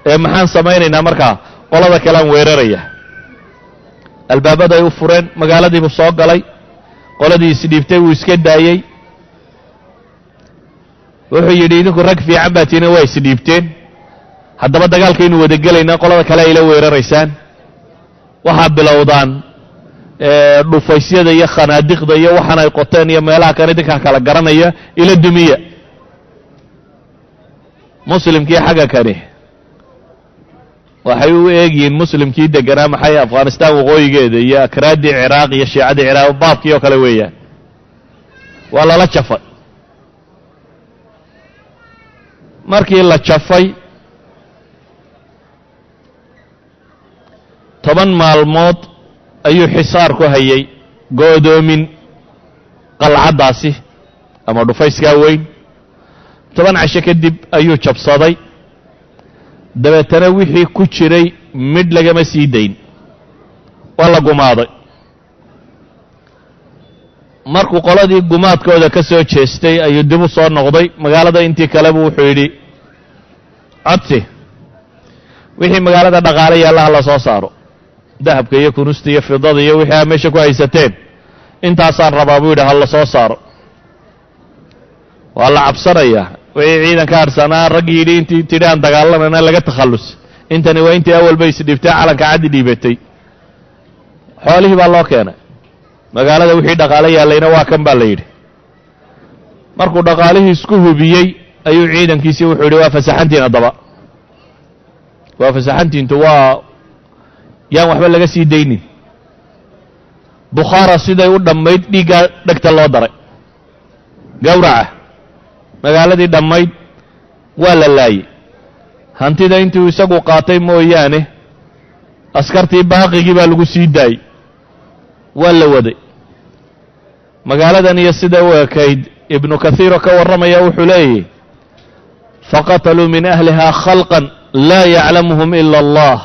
ee maxaan samaynaynaa markaa? Qolada kalean weeraraya. Albaabaday u fureen, magaaladiibuu soo galay. Qoladii isdhiibtay wuu iska daayey. Wuxuu yidhi idinku rag fiican baa tiina, waa isdhiibteen, haddaba dagaalkaynu wada gelaynaa, qolada kale ayla weeraraysaan. Waxaa bilowdaan dhufaysyada iyo khanaadiqda iyo waxaan ay qoteen iyo meelaha kan idinkaa kala garanaya, ila dumiya. Muslimkii xagga kani waxay u eegyihiin muslimkii deganaa maxay Afghanistan waqooyigeeda iyo akraaddii Ciraaq iyo shiicadii Ciraaq, baabkii oo kale weeyaan. Waa lala jafay. Markii la jafay 10 maalmood ayuu xisaar ku hayay, go'doomin qalcaddaasi ama dhufayskaa weyn. 10 casho kadib ayuu jabsaday. Dabeetana wixii ku jiray midh lagama sii dayn, waa la gumaaday. Markuu qoladii gumaadkooda ka soo jeestay ayuu dib u soo noqday magaalada. Intii kalebu wuxuu yidhi codsi, wixii magaalada dhaqaale yaalla ha la soo saaro, dahabka iyo kunusta iyo fidada iyo wixii aa meesha ku haysateen, intaasaan rabaa buu yidhi, ha la soo saaro. Waa la cabsanayaa. Wixii ciidanka harsanaa raggii yidhi intii tidhi aan dagaalamana laga takhallus, intani waa intii awalba isdhiibtay, calanka caddi dhiibatay. Xoolihii baa loo keenay magaalada, wixii dhaqaale yaallayna waa kan baa la yidhi. Markuu dhaqaalihii isku hubiyey ayuu ciidankiisii wuxuu yidhi waa fasaxantiin, haddaba waa fasaxantiintu, waa yaan waxba laga sii daynin. Bukhaara siday u dhammayd dhiiggaa dhegta loo daray, gawraca magaaladii dhammayd waa la laayey. Hantida intuu isagu qaatay mooyaane askartii baaqigii baa lagu sii daayey. Waa la waday magaaladan iyo sida u ekayd. Ibnu Kathiir oo ka warramaya wuxuu leeyahy: "Faqataluu min ahlihaa khalqan laa yaclamuhum ila Allah."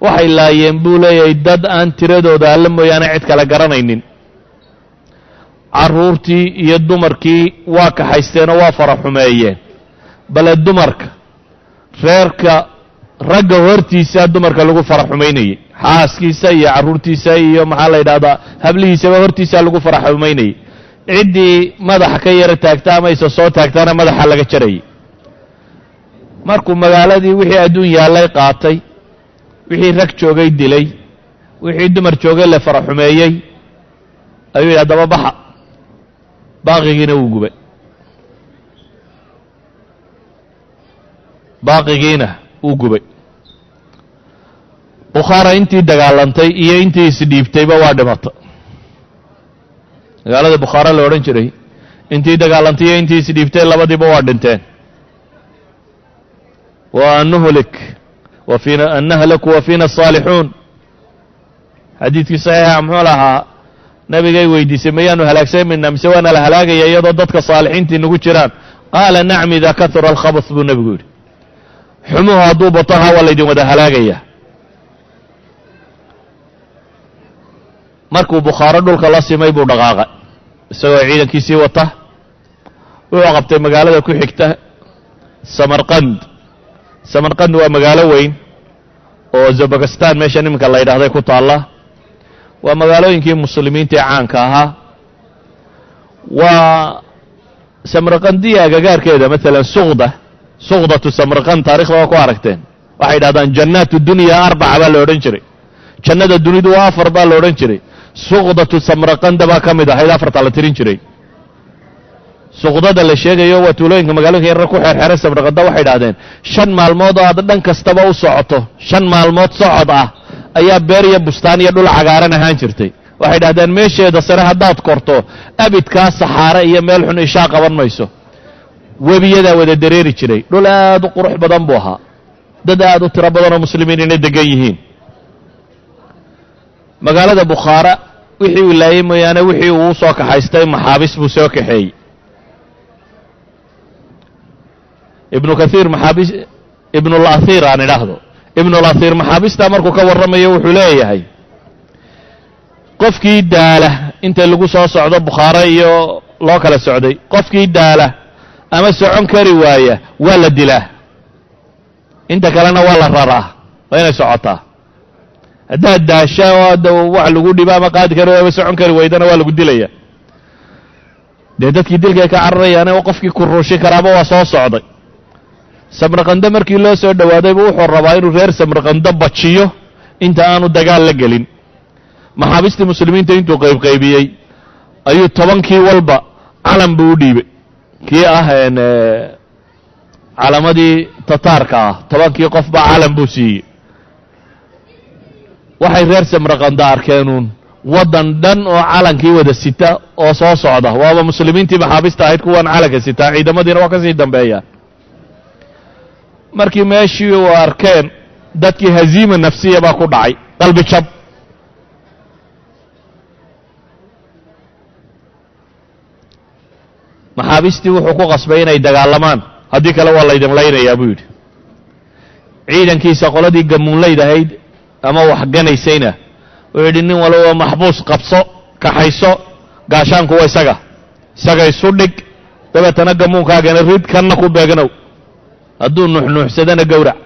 Waxay laayeen, buu leeyahay, dad aan tiradooda Alle mooyaane cid kale garanaynin. Carruurtii iyo dumarkii waa kaxaysteenoo waa fara xumeeyeen, bale dumarka reerka ragga hortiisa dumarka lagu fara xumaynayey, xaaskiisa iyo carruurtiisa iyo, maxaa la yidhahdaa, hablihiisaba hortiisa lagu fara xumaynayey. Ciddii madaxa ka yara taagta ama isa soo taagtana madaxa laga jarayay. Markuu magaaladii wixii adduun yaallay qaatay, wixii rag joogay dilay, wixii dumar joogay la fara xumeeyey, ayuu yidhi: "Haddaba baxa." Baaqigiina wuu gubay, baaqigiina wuu gubay. Bukhaara intii dagaalantay iyo intii isdhiibtayba waa dhimata. Magaalada Bukhaara la odhan jiray intii dagaalantay iyo intii isdhiibtay labadiiba waa dhinteen. Wa an nuhlik wa fiina an nahlaku wa fiina asaalixuun. Xadiidkii saxiixa muxuu lahaa? Nabigay weydiisay: "Mayaanu halaagsamayna mise waana la halaagaya iyadoo dadka saalixiintii nagu jiraan?" "Qaala nacam, idaa kahura alkhabath," buu nebigu yidhi. Xumuhu hadduu bato, ha, waa laydin wada halaagaya. Markuu Bukhaaro dhulka la simay buu dhaqaaqay isagoo ciidankiisii wata. Wuxuu qabtay magaalada ku xigta, Samarqand. Samarqand waa magaalo weyn oo Zabakistan meeshan iminka la yidhahday ku taalla. Waa magaalooyinkii muslimiinta ee caanka ahaa. Waa Samarqandiya agagaarkeeda, maalan Suqda, Suqdatu Samarqand, taarikhda waa ku aragteen. Waxay yidhahdaan jannaatu dunya arbaca baa la odhan jiray, jannada dunidu waa afar baa la odhan jiray. Suqdatu Samarqanda baa ka mid ahayd afarta la tirin jiray. Suqdada la sheegayo waa tuulooyinka magaalooyinka yarar ku xeerxeeray Samarqanda. Waxay idhahdeen 5 maalmood oo aad dhan kastaba u socoto, 5 maalmood socod ah, ayaa beer iyo bustaan iyo dhul cagaaran ahaan jirtay. Waxay idhahdeen meesheeda sare haddaad korto, abidkaa saxaare iyo meel xun ishaa qaban mayso. Webiyadaa wada dareeri jiray. Dhul aad u qurux badan buu ahaa, dad aad u tiro badan oo muslimiin inay degan yihiin. Magaalada Bukhaara wixii uu laayey mooyaane, wixii uu soo kaxaystay maxaabis buu soo kaxeeyey. Ibnu Kathiir maxaabiis, Ibnulahir aan idhaahdo, Ibnulahir maxaabistaa markuu ka warramayo wuxuu leeyahay: qofkii daala inta lagu soo socdo Bukhaare iyo loo kala socday, qofkii daala ama socon kari waaya waa la dilaa, inta kalena waa la raraa. Waa inay socotaa. Haddaad daasha oo adda wax lagu dhibo ama qaadi kari ama socon kari waydana, waa lagu dilaya. Dee dadkii dilkay ka cararayaane, qofkii kuruushin karaaba waa soo socday. Samarqando markii loo soo dhowaadaybu wuxuu rabaa inuu reer Samarqando bajiyo inta aanu dagaal la gelin. Maxaabiistii muslimiinta intuu qaybqaybiyey ayuu 10kii walba calan buu u dhiibay, kii ah calamadii Tataarka ah. 10kii qofba calan buu siiyey. Waxay reer Samarqando arkeenuun waddan dhan oo calankii wada sita oo soo socda. Waaba muslimiintii maxaabiista ahayd kuwan calanka sitaa, ciidamadiina waa ka sii dambeeya. Markii meeshii uu arkeen dadkii, haziima nafsiya baa ku dhacay, qalbi jab. Maxaabiistii wuxuu ku qasbay inay dagaalamaan, haddii kale waa laydin laynayaa, buu yidhi. Ciidankiisa qoladii gamuunlayd ahayd ama waxganaysayna wuxuu yidhi: "Nin walba maxbuus qabso, kaxayso, gaashaanku waa isaga, isaga isu dhig, dabeetana gamuunkaagana rid, kanna ku beegnow, hadduu nuuxnuuxsadana gowrac."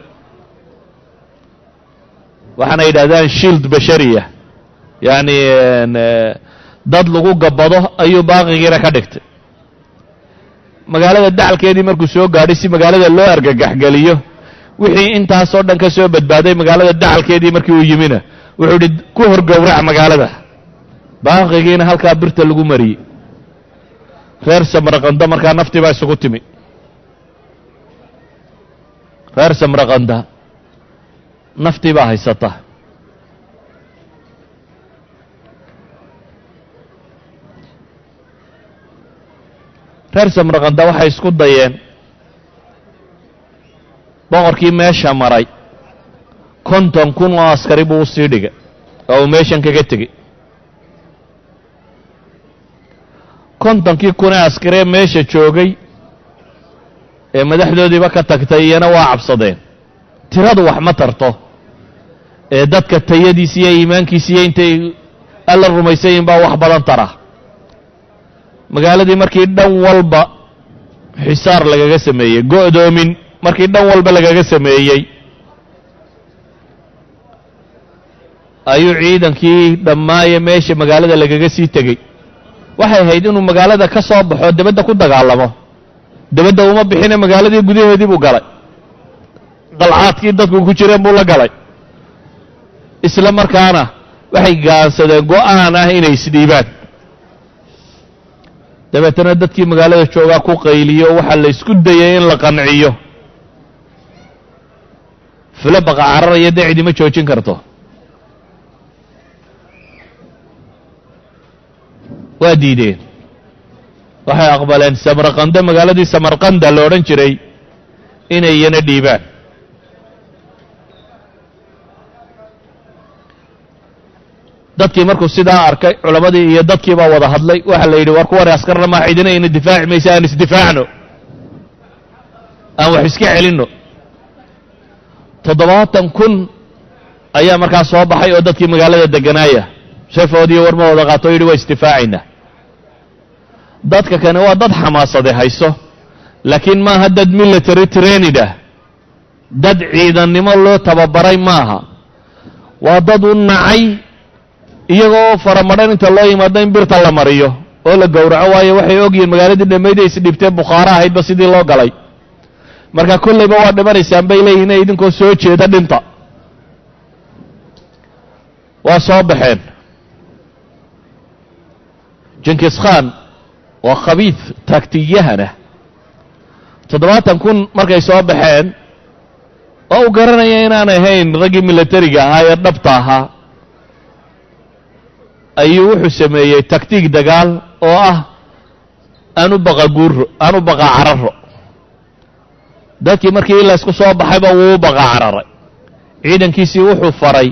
Waxaana yidhahdaan shield bashariya, yacni dad lagu gabbado ayuu baaqigiina ka dhigtay. Magaalada dacalkeedii markuu soo gaadhay, si magaalada loo argagaxgeliyo wixii intaasoo dhan ka soo badbaaday, magaalada dacalkeedii markii uu yimina wuxuu yidhi: "Ku hor gowrac magaalada." Baaqigiina halkaa birta lagu mariyey. Reer Samraqanda markaa naftii baa isugu timi. Reer Samraqanda naftii baa haysata. Reer Samraqanda waxay isku dayeen boqorkii meesha maray 50,000 oo askari buu usii dhigay. Oo uu meeshan kaga tegey 50kii kun ee askaree meesha joogay ee madaxdoodiiba ka tagtay, iyana waa cabsadeen. Tiradu wax ma tarto ee dadka tayadiisa iyo iimaankiisa iyo intay Alla rumaysayin baa wax badan tara. Magaaladii markii dhan walba xisaar lagaga sameeyey, go'doomin markii dhan walba lagaga sameeyey, ayuu ciidankii dhammaaye meesha magaalada lagaga sii tegey. Waxay ahayd inuu magaalada ka soo baxo, debadda ku dagaalamo. Debadda uma bixine, magaaladii gudaheedii buu galay, qalcaadkii dadku ku jireen buu la galay. Isla markaana waxay gaansadeen go'aan ah inay isdhiibaan. Dabeetana dadkii magaalada joogaa ku qayliyo, waxaa la isku dayay in la qanciyo. Filo baqa cararaya dee cidima joojin karto. Waa diideen, waxay aqbaleen Samarqando, magaaladii Samarqanda la odhan jiray, inay iyana dhiibaan. Dadkii markuu sidaa arkay, culammadii iyo dadkii baa wada hadlay. Waxaa la yidhi, war kuwani askarna maa, cidina ina difaaci maysa, aan isdifaacno, aan wax iska celinno. 70,000 ayaa markaa soo baxay oo dadkii magaalada deganaaya, seefoodiiyo warma wada qaato o yidhi, waa isdifaacaynaa. Dadka kani waa dad xamaasade hayso, laakiin maaha dad military trained ah, dad ciidannimo loo tababaray maaha. Waa dad u nacay iyagoo faramadhan inta loo yimaado in birta la mariyo oo la gowraco, waayo waxay ogyihiin magaaladii dhammayd ay isdhibtee Bukhaaro ahaydba sidii loo galay. Marka kollayba waa dhimanaysaan bay leeyihin, idinkoo soo jeeda dhinta. Waa soo baxeen. Jinkis Khan waa khabiid taagtigyahana. 70,000 markay soo baxeen, oo uu garanaya inaan ahayn raggii militariga ahaa ee dhabta ahaa, ayuu wuxuu sameeyey taktiig dagaal oo ah aan u baqa guuro, aan u baqa cararo. Dadkii markii laysku soo baxayba wuu u baqa cararay. Ciidankiisii wuxuu faray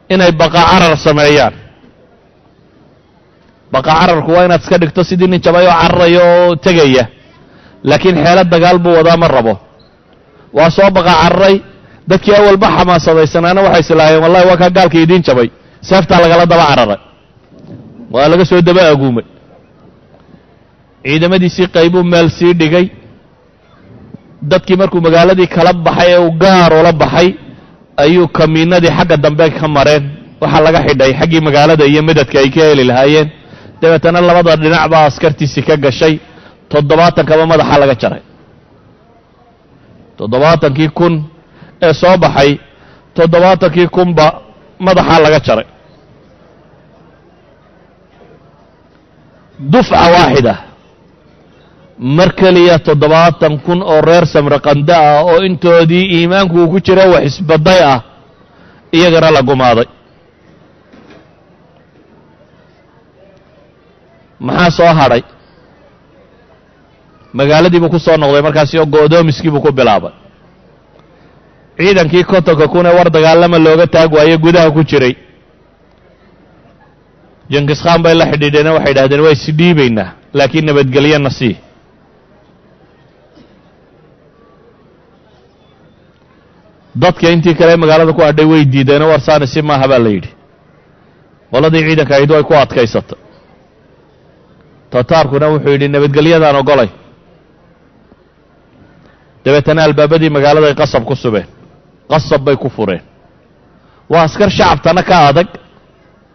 inay baqa carar sameeyaan. Baqa cararku waa inaad iska dhigto sidii nin jabay oo cararaya oo tegaya, laakiin xeelo dagaal buu wadaa, ma rabo. Waa soo baqa cararay. Dadkii awalba xamaasadaysanaana waxay islaahayeen, wallahi waa kaa gaalka idiin jabay. Seeftaa lagala daba cararay, waa laga soo daba aguumay. Ciidamadiisii qaybuu meel sii dhigay. Dadkii markuu magaaladii kala baxay ee uu gaar ula baxay, ayuu kamiinadii xagga dambe ka mareen. Waxaa laga xidhay xaggii magaalada iyo madadka ay ka heli lahaayeen. Dabeetana labada dhinac baa askartiisii ka gashay, 70kaba madaxa laga jaray. 70kii kun ee soo baxay, 70kii kunba madaxaa laga jaray dufca waaxida, mar keliya. 70,000 oo reer Samraqanda ah oo intoodii iimaanku uu ku jira wax isbaday ah, iyagana la gumaaday. Maxaa soo hadhay? Magaaladii buu ku soo noqday markaasi oo go'doomiskii buu ku bilaabay. Ciidankii 50ka kun ee war dagaalama looga taag waaye gudaha ku jiray, Jinkis Khan bay la xidhiidheene, waxay idhahdeen, waa isdhiibaynaa, laakiin nabadgelyana sii. Dadka intii kale magaalada ku hadhay way diideeno, war saani si maaha baa la yidhi. Qoladii ciidanka ahayd way ku adkaysatay. Tataarkuna wuxuu yidhi, nabadgelyadaan ogolay. Dabeetana albaabadii magaaladay qasab ku subeen, qasab bay ku fureen. Waa askar shacabtana ka adag.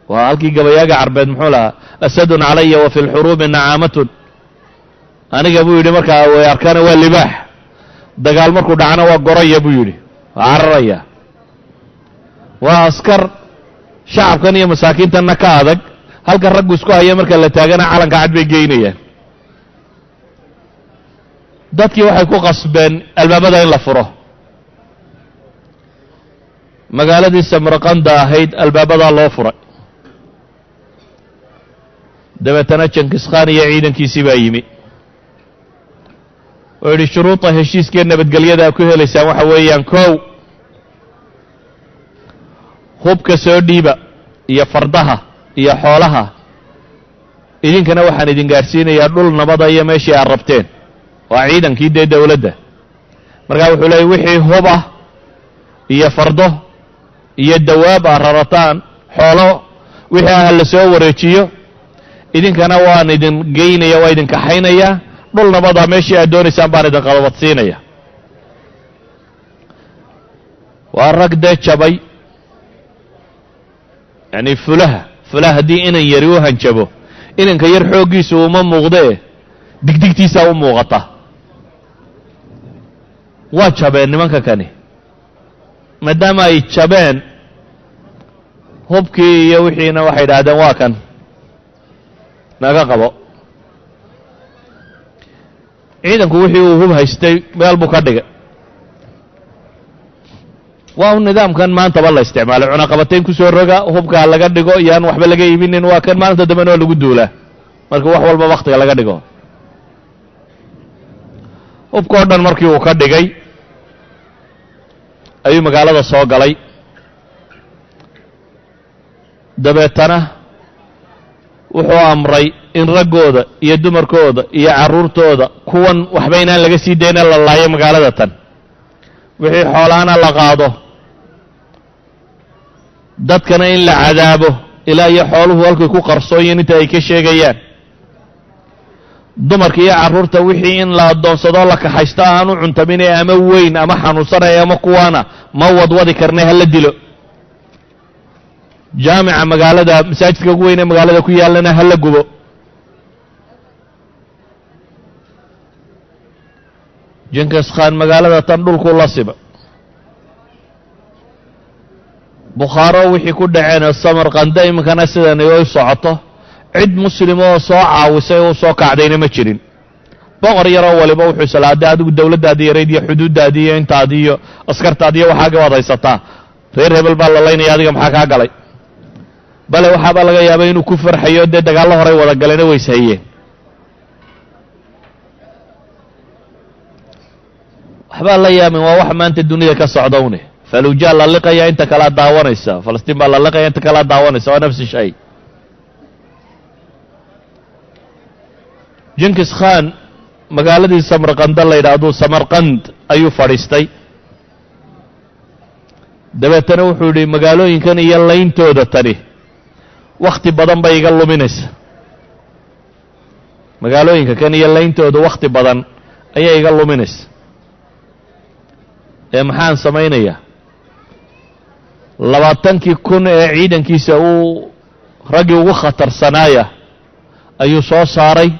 Waa halkii gabayaaga carbeed muxuu lahaa? Asadun calaya wa fi lxuruubi nacaamatun. Aniga buu yidhi, markaa way arkaana waa libaax, dagaal markuu dhacana waa goraya buu yidhi, waa cararaya. Waa askar shacabkan iyo masaakiintanna ka adag. Halka raggu isku haya marka la taagana calanka cad bay geynayaan. Dadkii waxay ku qasbeen albaabada in la furo. Magaaladii Samarqanda ahayd albaabadaa loo furay. Dabeetana Jinkis Khan iyo ciidankiisii baa yimi oo yidhi, shuruuda heshiiskee nabadgelyada ku helaysaan waxa weeyaan: kow, hubka soo dhiiba. Iyo fardaha iyo xoolaha, idinkana waxaan idin gaadhsiinayaa dhul nabada iyo meeshii aad rabteen. Waa ciidankii dee dowladda. Markaa wuxuu leeyay, wixii huba iyo fardo iyo dawaab aad rarataan, xoolo wixii ah la soo wareejiyo, idinkana waan idin geynaya, waa idin kaxaynayaa, dhul nabada meeshii aad doonaysaan baan idin qabadsiinaya. Waa rag dee jabay, yacni fulaha fulaha haddii inan yari u hanjabo, inanka yar xooggiisu uma muuqdee, digdigtiisaa u muuqata. Waa jabeen nimanka kani. Maadaama ay jabeen, hubkii iyo wixiina waxay idhaahdeen, "Waa kan, naga qabo." Ciidanku wixii uu hub haystay meel buu ka dhigay. Waa un nidaamkan maantaba la isticmaalay: cunaqabatayn ku soo roga, hubkaa laga dhigo, yaan waxba laga iibinin. Waa kan maalinta dambena waa lagu duulaa marka wax walba waktiga laga dhigo. Hubka o dhan markii uu ka dhigay ayuu magaalada soo galay. Dabeetana wuxuu amray in raggooda iyo dumarkooda iyo carruurtooda kuwan waxba inaan laga sii dayna, la laayo magaalada tan, wixii xoolaana la qaado, dadkana in la cadaabo ilaa iyo xooluhu halkay ku qarsoonyiin inta ay ka sheegayaan, dumarka iyo carruurta wixii in la addoonsadoo la kaxaysto aanu cuntaminee ama weyn ama xanuunsanaya ama kuwaana ma wadwadi karnay, hala dilo. Jaamica magaalada, masaajidka ugu weyn ee magaalada ku yaallana hala gubo. Jinkis Khan magaalada tan dhulkuu la siba. Bukhaaro wixii ku dhaceen, Samarqanda iminkana sidani u socoto, cid muslim oo soo caawisay oo soo kacdayna ma jirin. Boqor yaroo waliba wuxuu islaaday, adigu dowladdaadii yarayd iyo xuduuddaadii iyo intaadii iyo askartaadi iyo waxaaga waad haysataa, reer hebel baa la laynaya, adiga maxaa kaa galay? Bale waxaabaa laga yaabay inuu ku farxayo, dee dagaallo horay wada galeena wayshayeen. Waxbaa la yaamin, waa wax maanta dunida ka socda une. Falujaa la liqaya, inta kalea daawanaysa. Falastiin baa la liqaya, inta kalea daawanaysa. Waa nafsi shay. Jinkis Khan magaaladii Samarqanda la yidhaahdo, Samarqand, ayuu fadhiistay. Dabeetana wuxuu yidhi, magaalooyinkan iyo layntooda tani wakhti badan bay iga luminaysa, magaalooyinka kan iyo layntooda wakhti badan ayay iga luminaysa, ee maxaan samaynayaa? 20,000 ee ciidankiisa uu raggii ugu khatarsanaaya ayuu soo saaray.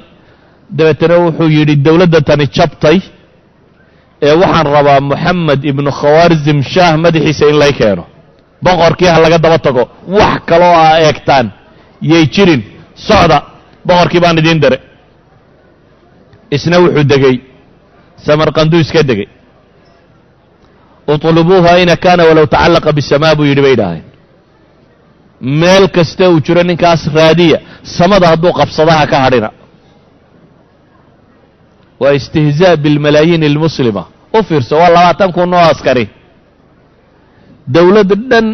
Dabeetana wuxuu yidhi, dowladda tani jabtay, ee waxaan rabaa Moxamed ibnu Khawaarizim Shaah madaxiisa in lay keeno, boqorkii ha laga daba tago, wax kaloo aa eegtaan yay jirin, socda, boqorkii baan idiin diray. Isna wuxuu degey Samarqanduu iska degey. Utlubuuhu ayna kaana walow tacallaqa bisamaa, buu yidhi, bay idhaaheen. Meel kasta uu jiro ninkaas raadiya, samada hadduu qabsadaha ka hadhina. Waa istihzaa bilmalaayiin almuslima. U fiirso, waa 20,000 oo askari, dowlad dhan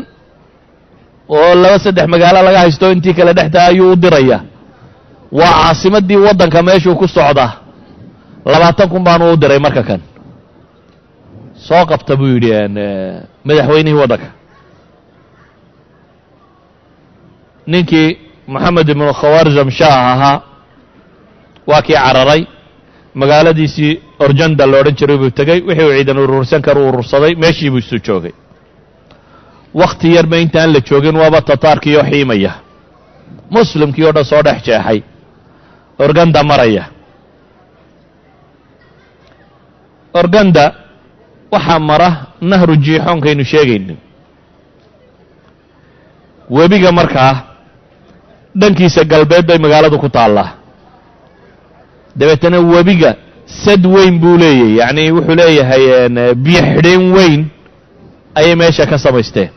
oo laba saddex magaalo laga haysto intii kale dhextaa ayuu u diraya. Waa caasimaddii waddanka meeshuu ku socdaa. 20,000 baanu u diray. Marka kan soo qabta, buu yidhi madaxweynihii waddanka, ninkii Moxamed ibnu Khawaarzam Shaah ahaa, waa kii cararay. Magaaladiisii Orjanda la odhan jiray buu tegey. Wixii uu ciidan urursan karu urursaday, meeshii buu isu joogay. Wakhti yarba intaan la joogin waaba tataarkiioo xiimaya, muslimkii oo dhan soo dhex jeexay, Organda maraya. Organda waxaa mara nahru Jiixoonkaynu sheegaynin, webiga markaa dhankiisa galbeed bay magaaladu ku taallaa. Dabeetana webiga sad weyn buu leeyahy, yacni wuxuu leeyahay biyo xidheen weyn ayay meesha ka samaysteen.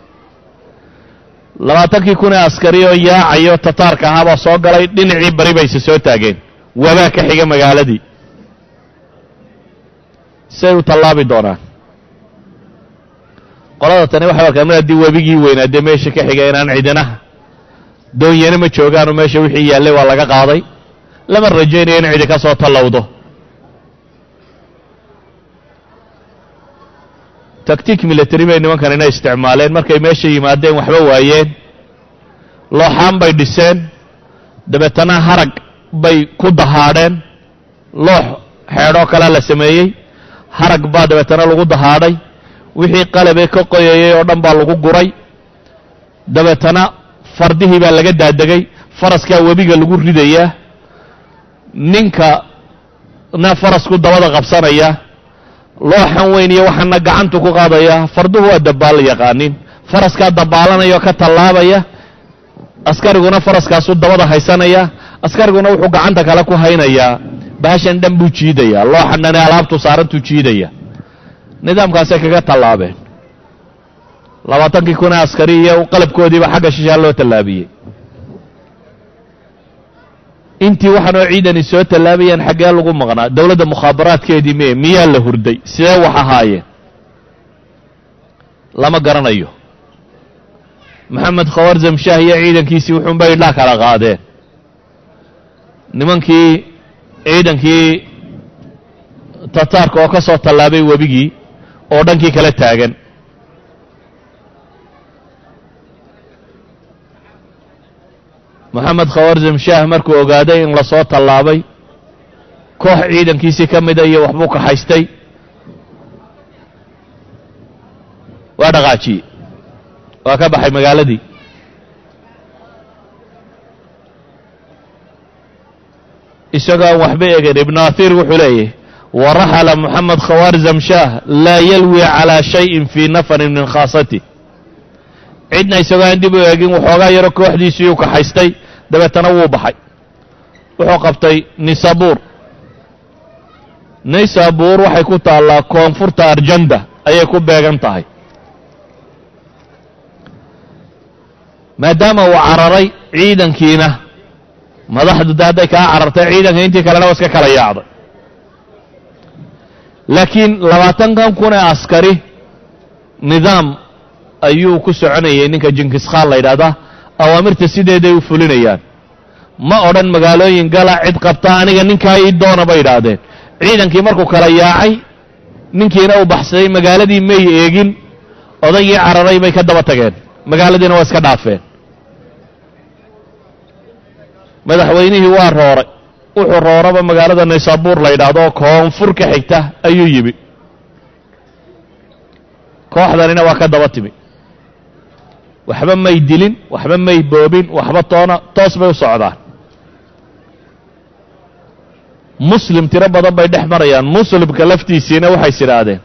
20,000 ee askari oo yaacayo tataarka ahaa baa soo galay. Dhinacii bari bayse soo taageen, wabaa ka xiga magaaladii, say u tallaabi doonaan? Qolada tani waxay arkaan mar haddii webigii weynaa dee meesha ka xiga inaan cidinaha Doonyana ma joogaano, meesha wixii yaallay waa laga qaaday, lama rajaynayo in cidi ka soo tallowdo. Tactic military bay nimankan ina isticmaaleen. Markay meesha yimaadeen waxba waayeen, looxaan bay dhiseen, dabeetana harag bay ku dahaadheen. Loox xeedhoo kalea la sameeyey, harag baa dabeetana lagu dahaadhay, wixii qalabee ka qoyayay oo dhan baa lagu guray. Dabeetana fardihii baa laga daadegay, faraskaa webiga lagu ridayaa, ninka na farasku dabada qabsanaya, looxan weyn iyo waxaana gacantu ku qaadaya. Farduhu waa dabbaal yaqaanin, faraskaa dabbaalanaya oo ka tallaabaya, askariguna faraskaasuu dabada haysanaya, askariguna wuxuu gacanta kale ku haynayaa bahashan dhan buu jiidayaa, looxan dhane alaabtu saarantuu jiidaya. Nidaamkaasay kaga tallaabeen. 20kii kun ee askari iyo qalabkoodiiba xagga shishaa loo tallaabiyey. Intii waxaanoo ciidani soo tallaabayaan xaggee lagu maqnaa? Dowladda mukhaabaraadkeedii mee? Miyaa la hurday? Sidee wax ahaayeen? Lama garanayo. Maxamed Khawarzam Shaah iyo ciidankiisii wuxuunbay idhaa kala qaadeen. Nimankii ciidankii Tataarka oo ka soo tallaabay webigii oo dhankii kala taagan. Moxamed Khawarzam Shaah markuu ogaaday in lasoo tallaabay, koox ciidankiisii ka mida iyo waxbuu kaxaystay, waa dhaqaajiyey, waa ka baxay magaaladii. Isagoo aan waxba egin, Ibnu Ahiir wuxuu leeyahy: waraxala Moxamed Khawarzam Shaah laa yalwi calaa shayin fii nafarin min khaasatih. Cidna isagoo aan dib u eegin, waxoogaa yaro kooxdiisiiyuu kaxaystay, dabeetana wuu baxay. Wuxuu qabtay Nisabuur. Nisabuur waxay ku taallaa koonfurta Arjanda ayay ku beegan tahay. Maadaama uu cararay ciidankiina, madaxdu de hadday kaa carartay ciidanka intii kalena waa iska kala yaacday. Laakiin 20kan kun ee askari nidaam ayuu ku soconayay. Ninka Jinkiskhaan la yidhahdaa awaamirta sideeday u fulinayaan. Ma odhan magaalooyin gala, cid qabta, aniga ninkaa ii doona bay yidhaahdeen. Ciidankii markuu kala yaacay, ninkiina uu baxsaday, magaaladii may eegin, odaygii cararay bay ka daba tageen, magaaladiina waa iska dhaafeen. Madaxweynihii waa rooray, wuxuu rooraba magaalada Naysaabuur la yidhaahdo oo koonfur ka xigta ayuu yimi. Kooxdanina waa ka daba timi. Waxba may dilin, waxba may boobin, waxba toona, toos bay u socdaan. Muslim tiro badan bay dhex marayaan. Muslimka laftiisiina waxay is idhaahdeen: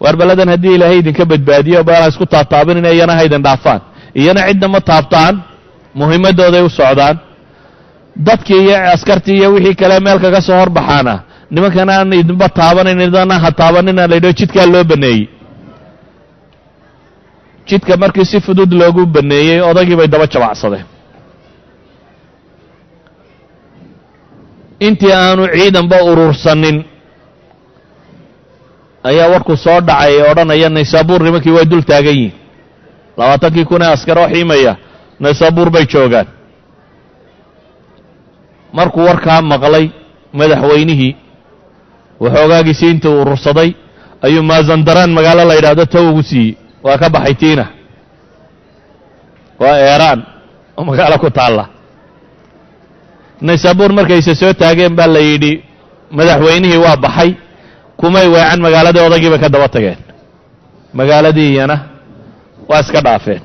waar balladan haddii Ilaahay idinka badbaadiyo, baana isku taataabinina, iyana ha idin dhaafaan, iyana cidna ma taabtaan, muhimmaddooday u socdaan. Dadkii iyo askartii iyo wixii kale meel kaga soo horbaxaana, nimankan aan idinba taabanayn, idana ha taabanina la yidhaho. Jidkaa loo baneeyey. Jidka markii si fudud loogu baneeyey, odaygii bay daba jabacsadeen. Intii aanu ciidanba urursanin ayaa warku soo dhacay ee odhanaya Naysaabuur nimankii way dul taagan yihin. 20kii kun ee askar oo xiimaya Naysaabuur bay joogaan. Markuu warkaa maqlay madaxweynihii, waxoogaagiisii intuu urursaday ayuu Maazandaraan magaalo la yidhaahdo tow ugu siiyey. Waa ka baxay tiina, waa Eeraan oo magaalo ku taalla. Naysaabuur markayse soo taageen baa la yidhi madaxweynihii waa baxay. Kumay weecan magaaladii, odaygii bay ka daba tageen, magaaladii iyana waa iska dhaafeen.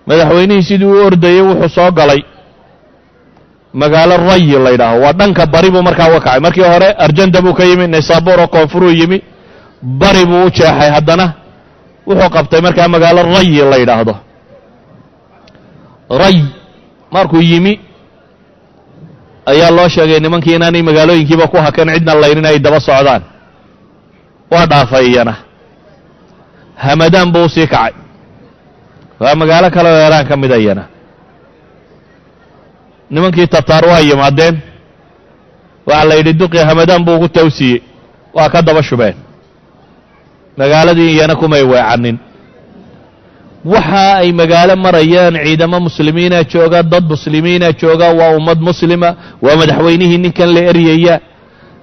Madaxweynihii sidii u ordayey wuxuu soo galay magaalo Rayi la yidhaaho, waa dhanka bari buu markaa uga kacay. Markii hore Arjanda buu ka yimi, Naysaabuur oo koonfuruu yimi, bari buu u jeexay, haddana wuxuu qabtay markaa magaalo Rayi la yidhaahdo. Ray markuu yimi ayaa loo sheegay nimankii inaanay magaalooyinkiiba ku hakan, cidna laynin, ay daba socdaan. Waa dhaafay iyana, Hamadaan buu usii kacay, waa magaalo kale oo Eeraan ka mida iyana. Nimankii Tataar waa yimaadeen, waxaa la yidhi duqii Hamadaan buu ugu tawsiiyey, waa ka daba shubeen, magaaladii iyana kumay weecanin. Waxa ay magaalo marayaan ciidamo muslimiina jooga, dad muslimiina jooga, waa ummad muslima, waa madaxweynihii ninkan la eryaya.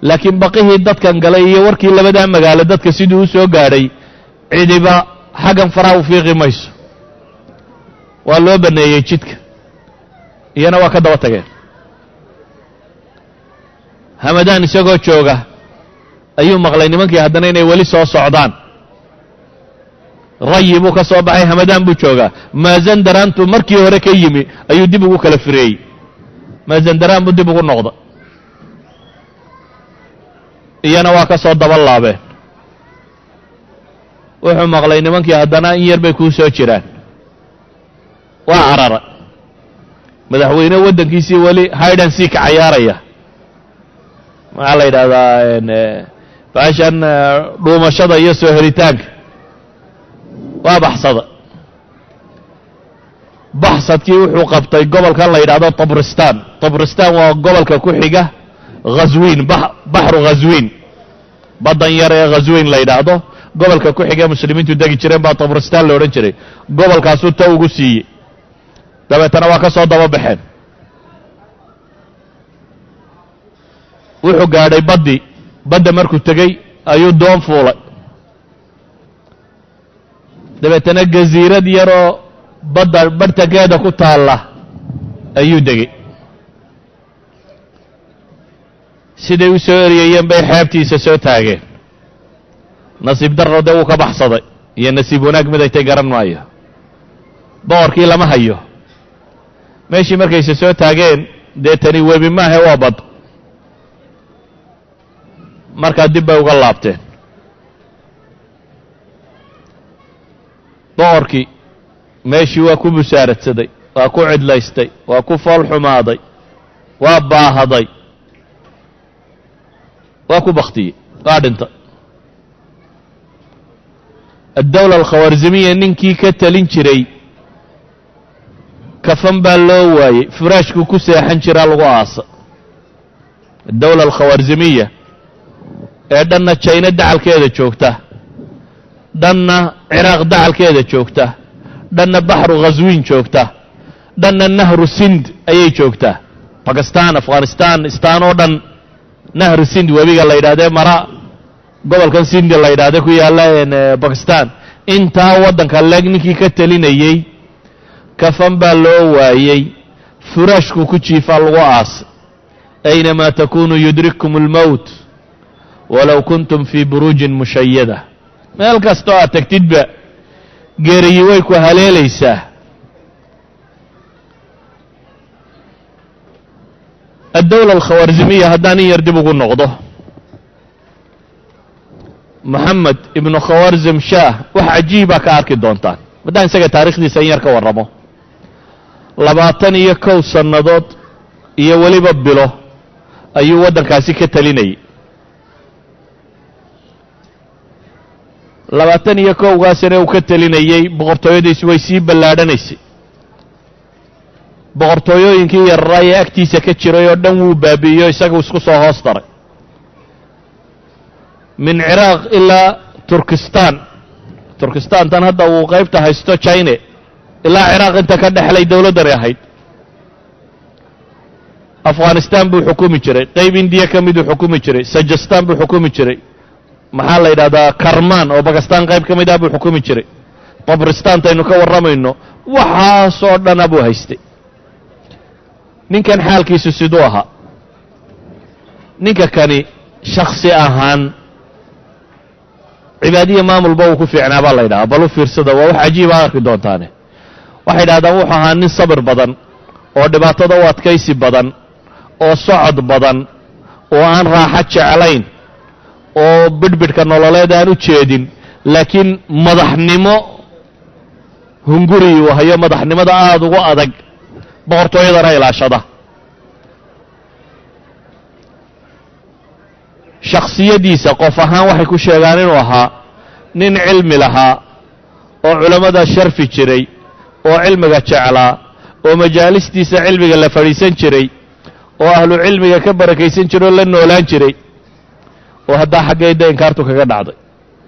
Laakiin baqihii dadkan galay iyo warkii labadaa magaalo dadka siduu u soo gaadhay, cidiba xaggan faraha u fiiqi mayso. Waa loo baneeyey jidka, iyana waa ka daba tageen. Hamadaan isagoo jooga ayuu maqlay nimankii haddana inay weli soo socdaan. Rayi buu ka soo baxay, Hamadaan buu joogaa. Maazandaraantu markii hore ka yimi ayuu dib ugu kala fireeyey, Maazandaraan buu dib ugu noqda, iyana waa ka soo daba laabeen. Wuxuu maqlay nimankii haddana in yar bay kuu soo jiraan. Waa carara madaxweyne waddankiisii weli hide and seek cayaaraya. Maxaa la yidhahdaa baashan dhuumashada iyo soo helitaanka? Waa baxsada. Baxsadkii wuxuu qabtay gobolkan la yidhahdo Tabristan. Tabristan waa gobolka ku xiga Khaswiin, Baxru Khaswiin, baddan yar ee Khaswiin la yidhaahdo. Gobolka ku xiga muslimiintu degi jireen baa Tabristan la odhan jiray. Gobolkaasuu ta ugu siiyey, dabeetana waa ka soo daba baxeen. Wuxuu gaadhay baddi. Badda markuu tegey ayuu doon fuulay, dabeetana gasiirad yaroo badda barhtankeeda ku taalla ayuu degey. Siday u soo eryayeen bay xeebtiisa soo taageen. Nasiib darro dee wuu ka baxsaday, iyo nasiib wanaag mid ay tay garan maayo. Boqorkii lama hayo. Meeshii markayse soo taageen, dee tani webi maahe, waa bad. Markaa dib bay uga laabteen. Boqorkii meeshii waa ku busaaradsaday, waa ku cidlaystay, waa ku fool xumaaday, waa baahaday, waa ku baktiyey, waa dhintay. Addawla alkhawarzimiya ninkii ka talin jiray kafan baa loo waayey, furaashkuu ku seexan jiraa lagu aasa. Addawla alkhawarzimiya ee dhanna Jayna dacalkeeda joogta, dhanna Ciraaq dacalkeeda joogta, dhanna Baxru Khaswiin joogta, dhanna Nahru Sind ayay joogtaa, Bakistan, Afghanistan, istaan oo dhan Nahru Sind webiga la yidhahdee mara gobolkan Sindi la yidhahde ku yaalla Bakistan, intaa waddanka leeg ninkii ka telinayey kafan baa loo waayey, furaashku ku jiifaa lagu aasay. Aynamaa takunu yudrikkum almowt walow kuntum fii buruujin mushayada. Meel kastoo aad tagtidba geeriyi way ku haleelaysaa. Addawla alkhawarzimiya haddaan in yar dib ugu noqdo, Moxamed ibnu Khawarzim Shaah wax cajiibaa ka arki doontaan haddaan isaga taarikhdiisa in yar ka warramo. 21 sannadood iyo weliba bilo ayuu waddankaasi ka telinayay. 21-gaasina uu ka telinayey, boqortooyadiisu way sii ballaadhanaysay. Boqortooyooyinkii yararaa ee agtiisa ka jiray oo dhan wuu baabi'iyo, isagu isku soo hoos daray, min Ciraaq ilaa Turkistan. Turkistan tan hadda uu qaybta haysto China ilaa Ciraaq inta ka dhexlay dowladdani ahayd. Afghanistan buu xukumi jiray, qayb Indiya ka miduu xukumi jiray, Sajastan buu xukumi jiray, maxaa la yidhahdaa, Karman oo Bakistan qayb ka mid ah buu xukumi jiray, Tabristaantaynu ka warramayno, waxaasoo dhana buu haystay. Ninkan xaalkiisu siduu ahaa? Ninka kani shaksi ahaan cibaadiya maamulba uu ku fiicnaa baa la yidhahaa. Bal u fiirsada, waa wax cajiib aad arki doontaane. Waxay yidhahdaan wuxuu ahaa nin sabir badan oo dhibaatada u adkaysi badan oo socod badan oo aan raaxo jeclayn oo bidhbidhka nololeed aan u jeedin, laakiin madaxnimo hunguri uu hayo, madaxnimada aada ugu adag, boqortooyadana ilaashada. Shakhsiyaddiisa qof ahaan waxay ku sheegaan inuu ahaa nin cilmi lahaa oo culammada sharfi jiray oo cilmiga jeclaa oo majaalistiisa cilmiga la fadhiisan jiray oo ahlu cilmiga ka barakaysan jiray oo la noolaan jiray, oo haddaa xaggayda inkaartu kaga dhacday.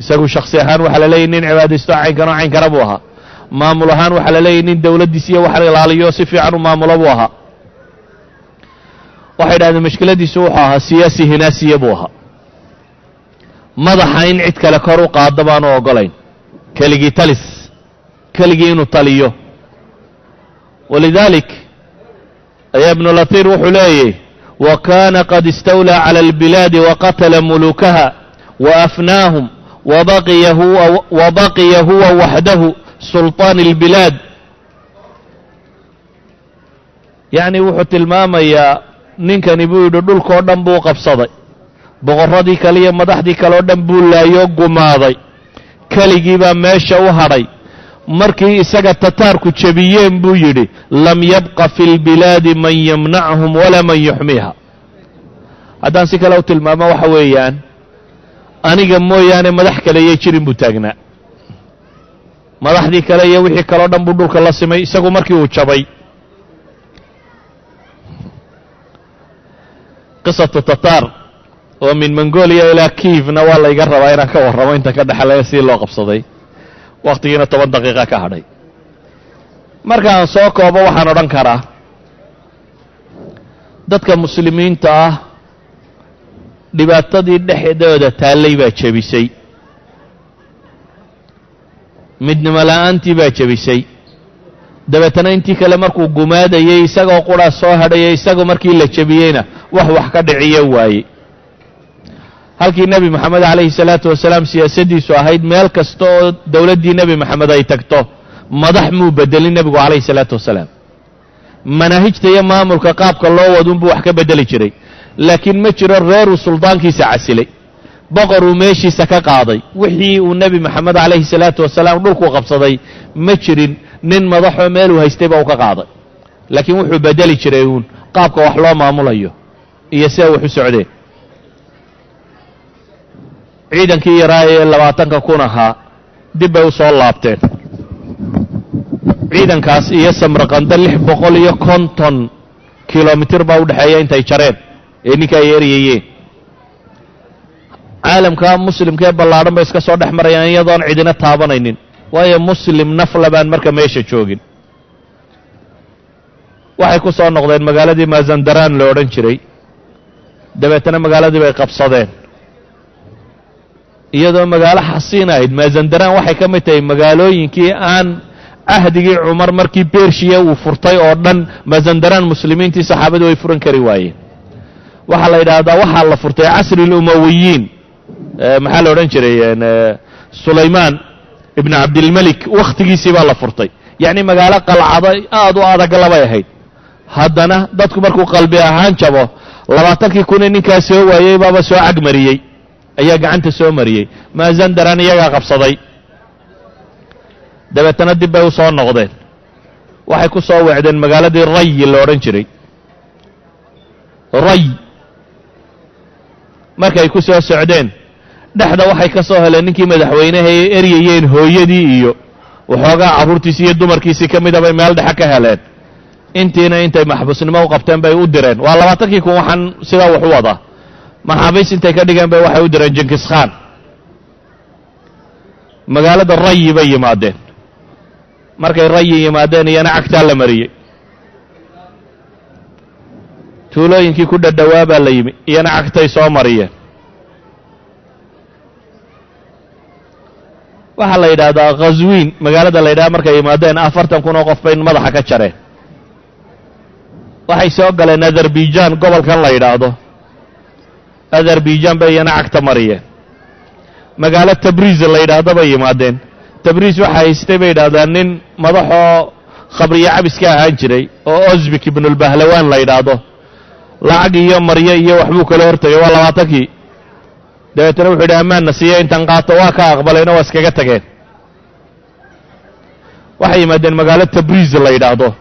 Isagu shaksi ahaan waxaa la leeyahy nin cibaadaysto caynkan oo caynkana buu ahaa. Maamul ahaan waxaa la leeyahy nin dowladdiis iyo wax ilaaliyo si fiican u maamulo buu ahaa. Waxay idhahdeen mashkiladiisu wuxuu ahaa siyaasi hinaasiya buu ahaa, madaxa in cid kale kor u qaado baanu ogolayn, keligii talis, keligii inuu taliyo. Walidaalik ayaa Ibnulatiir wuxuu leeyay: wa kana qad istawlaa cala albilaadi waqatala muluukaha waafnaahum wabaqiya huwa waxdahu sulطaan اlbilaad. Yacni wuxuu tilmaamayaa ninkani, buu yidhi, dhulkoo dhan buu qabsaday, boqorradii kale iyo madaxdii kale oo dhan buu laayoo gumaaday, keligii baa meesha u hadhay. Markii isaga Tataarku jebiyeen, buu yidhi, lam yabqa fi lbilaadi man yamnachum walaa man yuxmiiha. Haddaan si kale u tilmaamo, waxa weeyaan aniga mooyaane madax kale yay jirin buu taagnaa, madaxdii kale iyo wixii kaleo dhan buu dhulka la simay isagu markii uu jabay. Qisatu Tataar oo min Mongolia ilaa Kiivna waa layga rabaa inaan ka warramo inta ka dhexlaya sidii loo qabsaday. Wakhtigiina 10 daqiiqa ka hadhay. Marka aan soo koobo, waxaan odhan karaa dadka muslimiinta ah dhibaatadii dhexdooda taallay baa jebisay, midnimo la'aantii baa jebisay. Dabeetana intii kale markuu gumaadayey isagoo quraa soo hadhayay, isagoo markii la jebiyeyna wax wax ka dhiciyo waayey. Halkii Nebi Moxamed calayhi salaatu wasalaam siyaasaddiisu ahayd meel kasta oo dowladdii Nebi Moxamed ay tagto madax muu bedelin nebigu calayhi salaatu wasalaam. Manaahijta iyo maamulka qaabka loo wadunbuu wax ka beddeli jiray, laakiin ma jiro reeruu suldaankiisa casilay, boqoruu meeshiisa ka qaaday. Wixii uu Nebi Moxamed calayhi salaatu wasalaam dhulkuu qabsaday ma jirin nin madaxoo meeluu haystay ba uu ka qaaday, laakiin wuxuu bedeli jiray uun qaabka wax loo maamulayo iyo sida wax u socdeen. Ciidankii yaraa ee 20,000 ahaa dib bay u soo laabteen. Ciidankaas iyo Samarqando 650 kilomitir baa u dhexeeya intay jareen ee ninka ay eryayeen. Caalamka muslimka ee ballaadhan bay iska soo dhex marayaan iyadoon cidina taabanaynin, waayo muslim nafla baan marka meesha joogin. Waxay ku soo noqdeen magaaladii Mazandaraan la odhan jiray. Dabeetana magaaladii bay qabsadeen iyadoo magaalo xasiin ahayd. Mazandaraan waxay ka mid tahay magaalooyinkii aan cahdigii Cumar markii Bershiya uu furtay oo dhan Mazandaraan muslimiintii saxaabadu way furan kari waayeen. Waxaa la yidhaahdaa waxaa la furtay casri lumawiyiin, maxaa la odhan jiray, Sulaymaan ibn Cabdilmelik wakhtigiisii baa la furtay. Yacni magaalo qalcado aad u adag labay ahayd. Haddana dadku markuu qalbi ahaan jabo, 20,000 ee ninkaa soo waayey baaba soo cagmariyey, ayaa gacanta soo mariyey. Mazandaran iyagaa qabsaday. Dabeetana dib bay u soo noqdeen, waxay ku soo weecdeen magaaladii Rayi la odhan jiray. Ray markay ku soo socdeen dhexda waxay ka soo heleen ninkii madaxweynaha ee eryayeen, hooyadii iyo waxoogaa carruurtiisii iyo dumarkiisii ka mida bay meel dhexe ka heleen. Intiina intay maxbuusnimo u qabteen bay u direen. Waa 20,000 waxaan sidaa wax u wadaa. Maxaabiis intay ka dhigeen bay waxay u direen Jinkis Khan. Magaalada Rayi bay yimaadeen. Markay Rayi yimaadeen iyana cagtaa la mariyey. Tuulooyinkii ku dhadhowaa baa la yimi, iyana cagtay soo mariyeen. Waxaa la yidhaahdaa Khaswiin magaalada la yidhahda markay yimaadeen 40,000 oo qof bay madaxa ka jareen. Waxay soo galeen Azerbaijan, gobolkan la yidhaahdo Azerbaijan bay iyana cagta mariyeen. Magaalo Tabriiz la yidhaahdo bay yimaadeen. Tabriiz waxaa haystay, bay yidhahdaan, nin madaxoo khabriyo cabiska ahaan jiray oo Osbik ibnulbahlawaan la yidhaahdo. Lacag iyo maryo iyo waxbuu kala hortegay, waa 20kii. Dabeetana wuxuu yidhi ammaanna siiya intan qaato, waa ka aqbalayna, waa iskaga tageen. Waxay yimaadeen magaalo Tabriiz la yidhaahdo.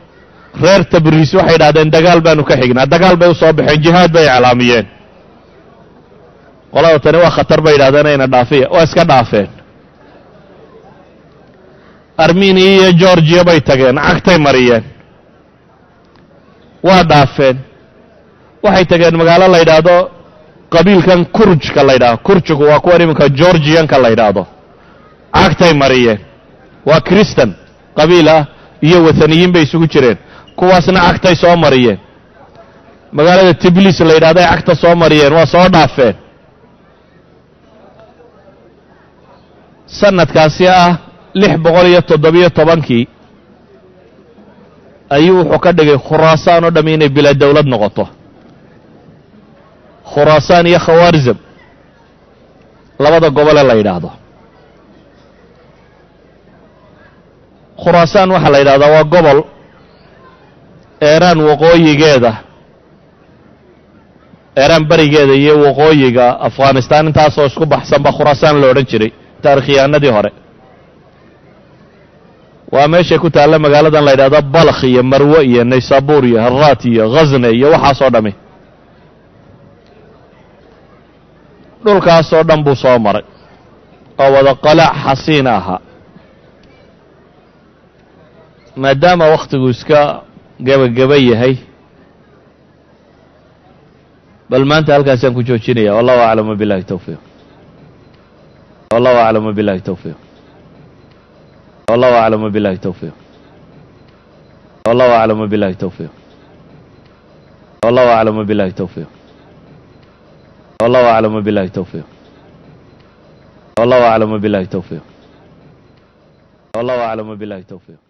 Reer Tabriis waxay yidhahdeen dagaal baanu ka xignaa. Dagaal bay u soo baxeen, jihaad bay iclaamiyeen. Qolada tani waa khatar bay yidhahdeen, ayna dhaafiya, waa iska dhaafeen. Armeniya iyo Georgiya bay tageen, cagtay mariyeen, waa dhaafeen. Waxay tageen magaalo la yidhaahdo qabiilkan Kurjka la yidhahdo. Kurjku waa kuwan iminka Georgiyanka la yidhaahdo. Cagtay mariyeen, waa Christan. Qabiil ah iyo wathaniyiin bay isugu jireen. Kuwaasna cagtay soo mariyeen. Magaalada Tiblis la yidhahday cagta soo mariyeen, waa soo dhaafeen. Sanadkaasi ah 617-kii ayuu wuxuu ka dhigay Khuraasaan oo dham inay bilaa dowlad noqoto. Khuraasaan iyo Khawaarzam, labada gobole la yidhaahdo. Khuraasaan waxaa la yidhahdaa waa gobol Eeraan waqooyigeeda, Eeraan berigeeda iyo waqooyiga Afghanistan, intaasoo isku baxsan ba Khuraasaan la odhan jiray taarikhyahanadii hore. Waa meeshay ku taalla magaaladan la yidhahdo Balkh iyo Marwe iyo Naysabur iyo Haraat iyo Khasne iyo waxaasoo dhami. Dhulkaasoo dhan buu soo maray oo wada qalaac xasiina ahaa. Maadaama wakhtigu iska gebageba yahay, bal maanta halkaasaan ku joojinaya. Wallahu aclam wabillahi towfiiq. Wallahu aclam wabillahi towfiiq. Wallahu aclam wabillahi towfiiq. Wallahu aclam wabillahi towfiiq. Wallahu aclam wabillahi towfiiq. Wallahu aclam wabillahi towfiiq. Wallahu aclam wabillahi towfiiq. Wallahu aclam wabillahi towfiiq.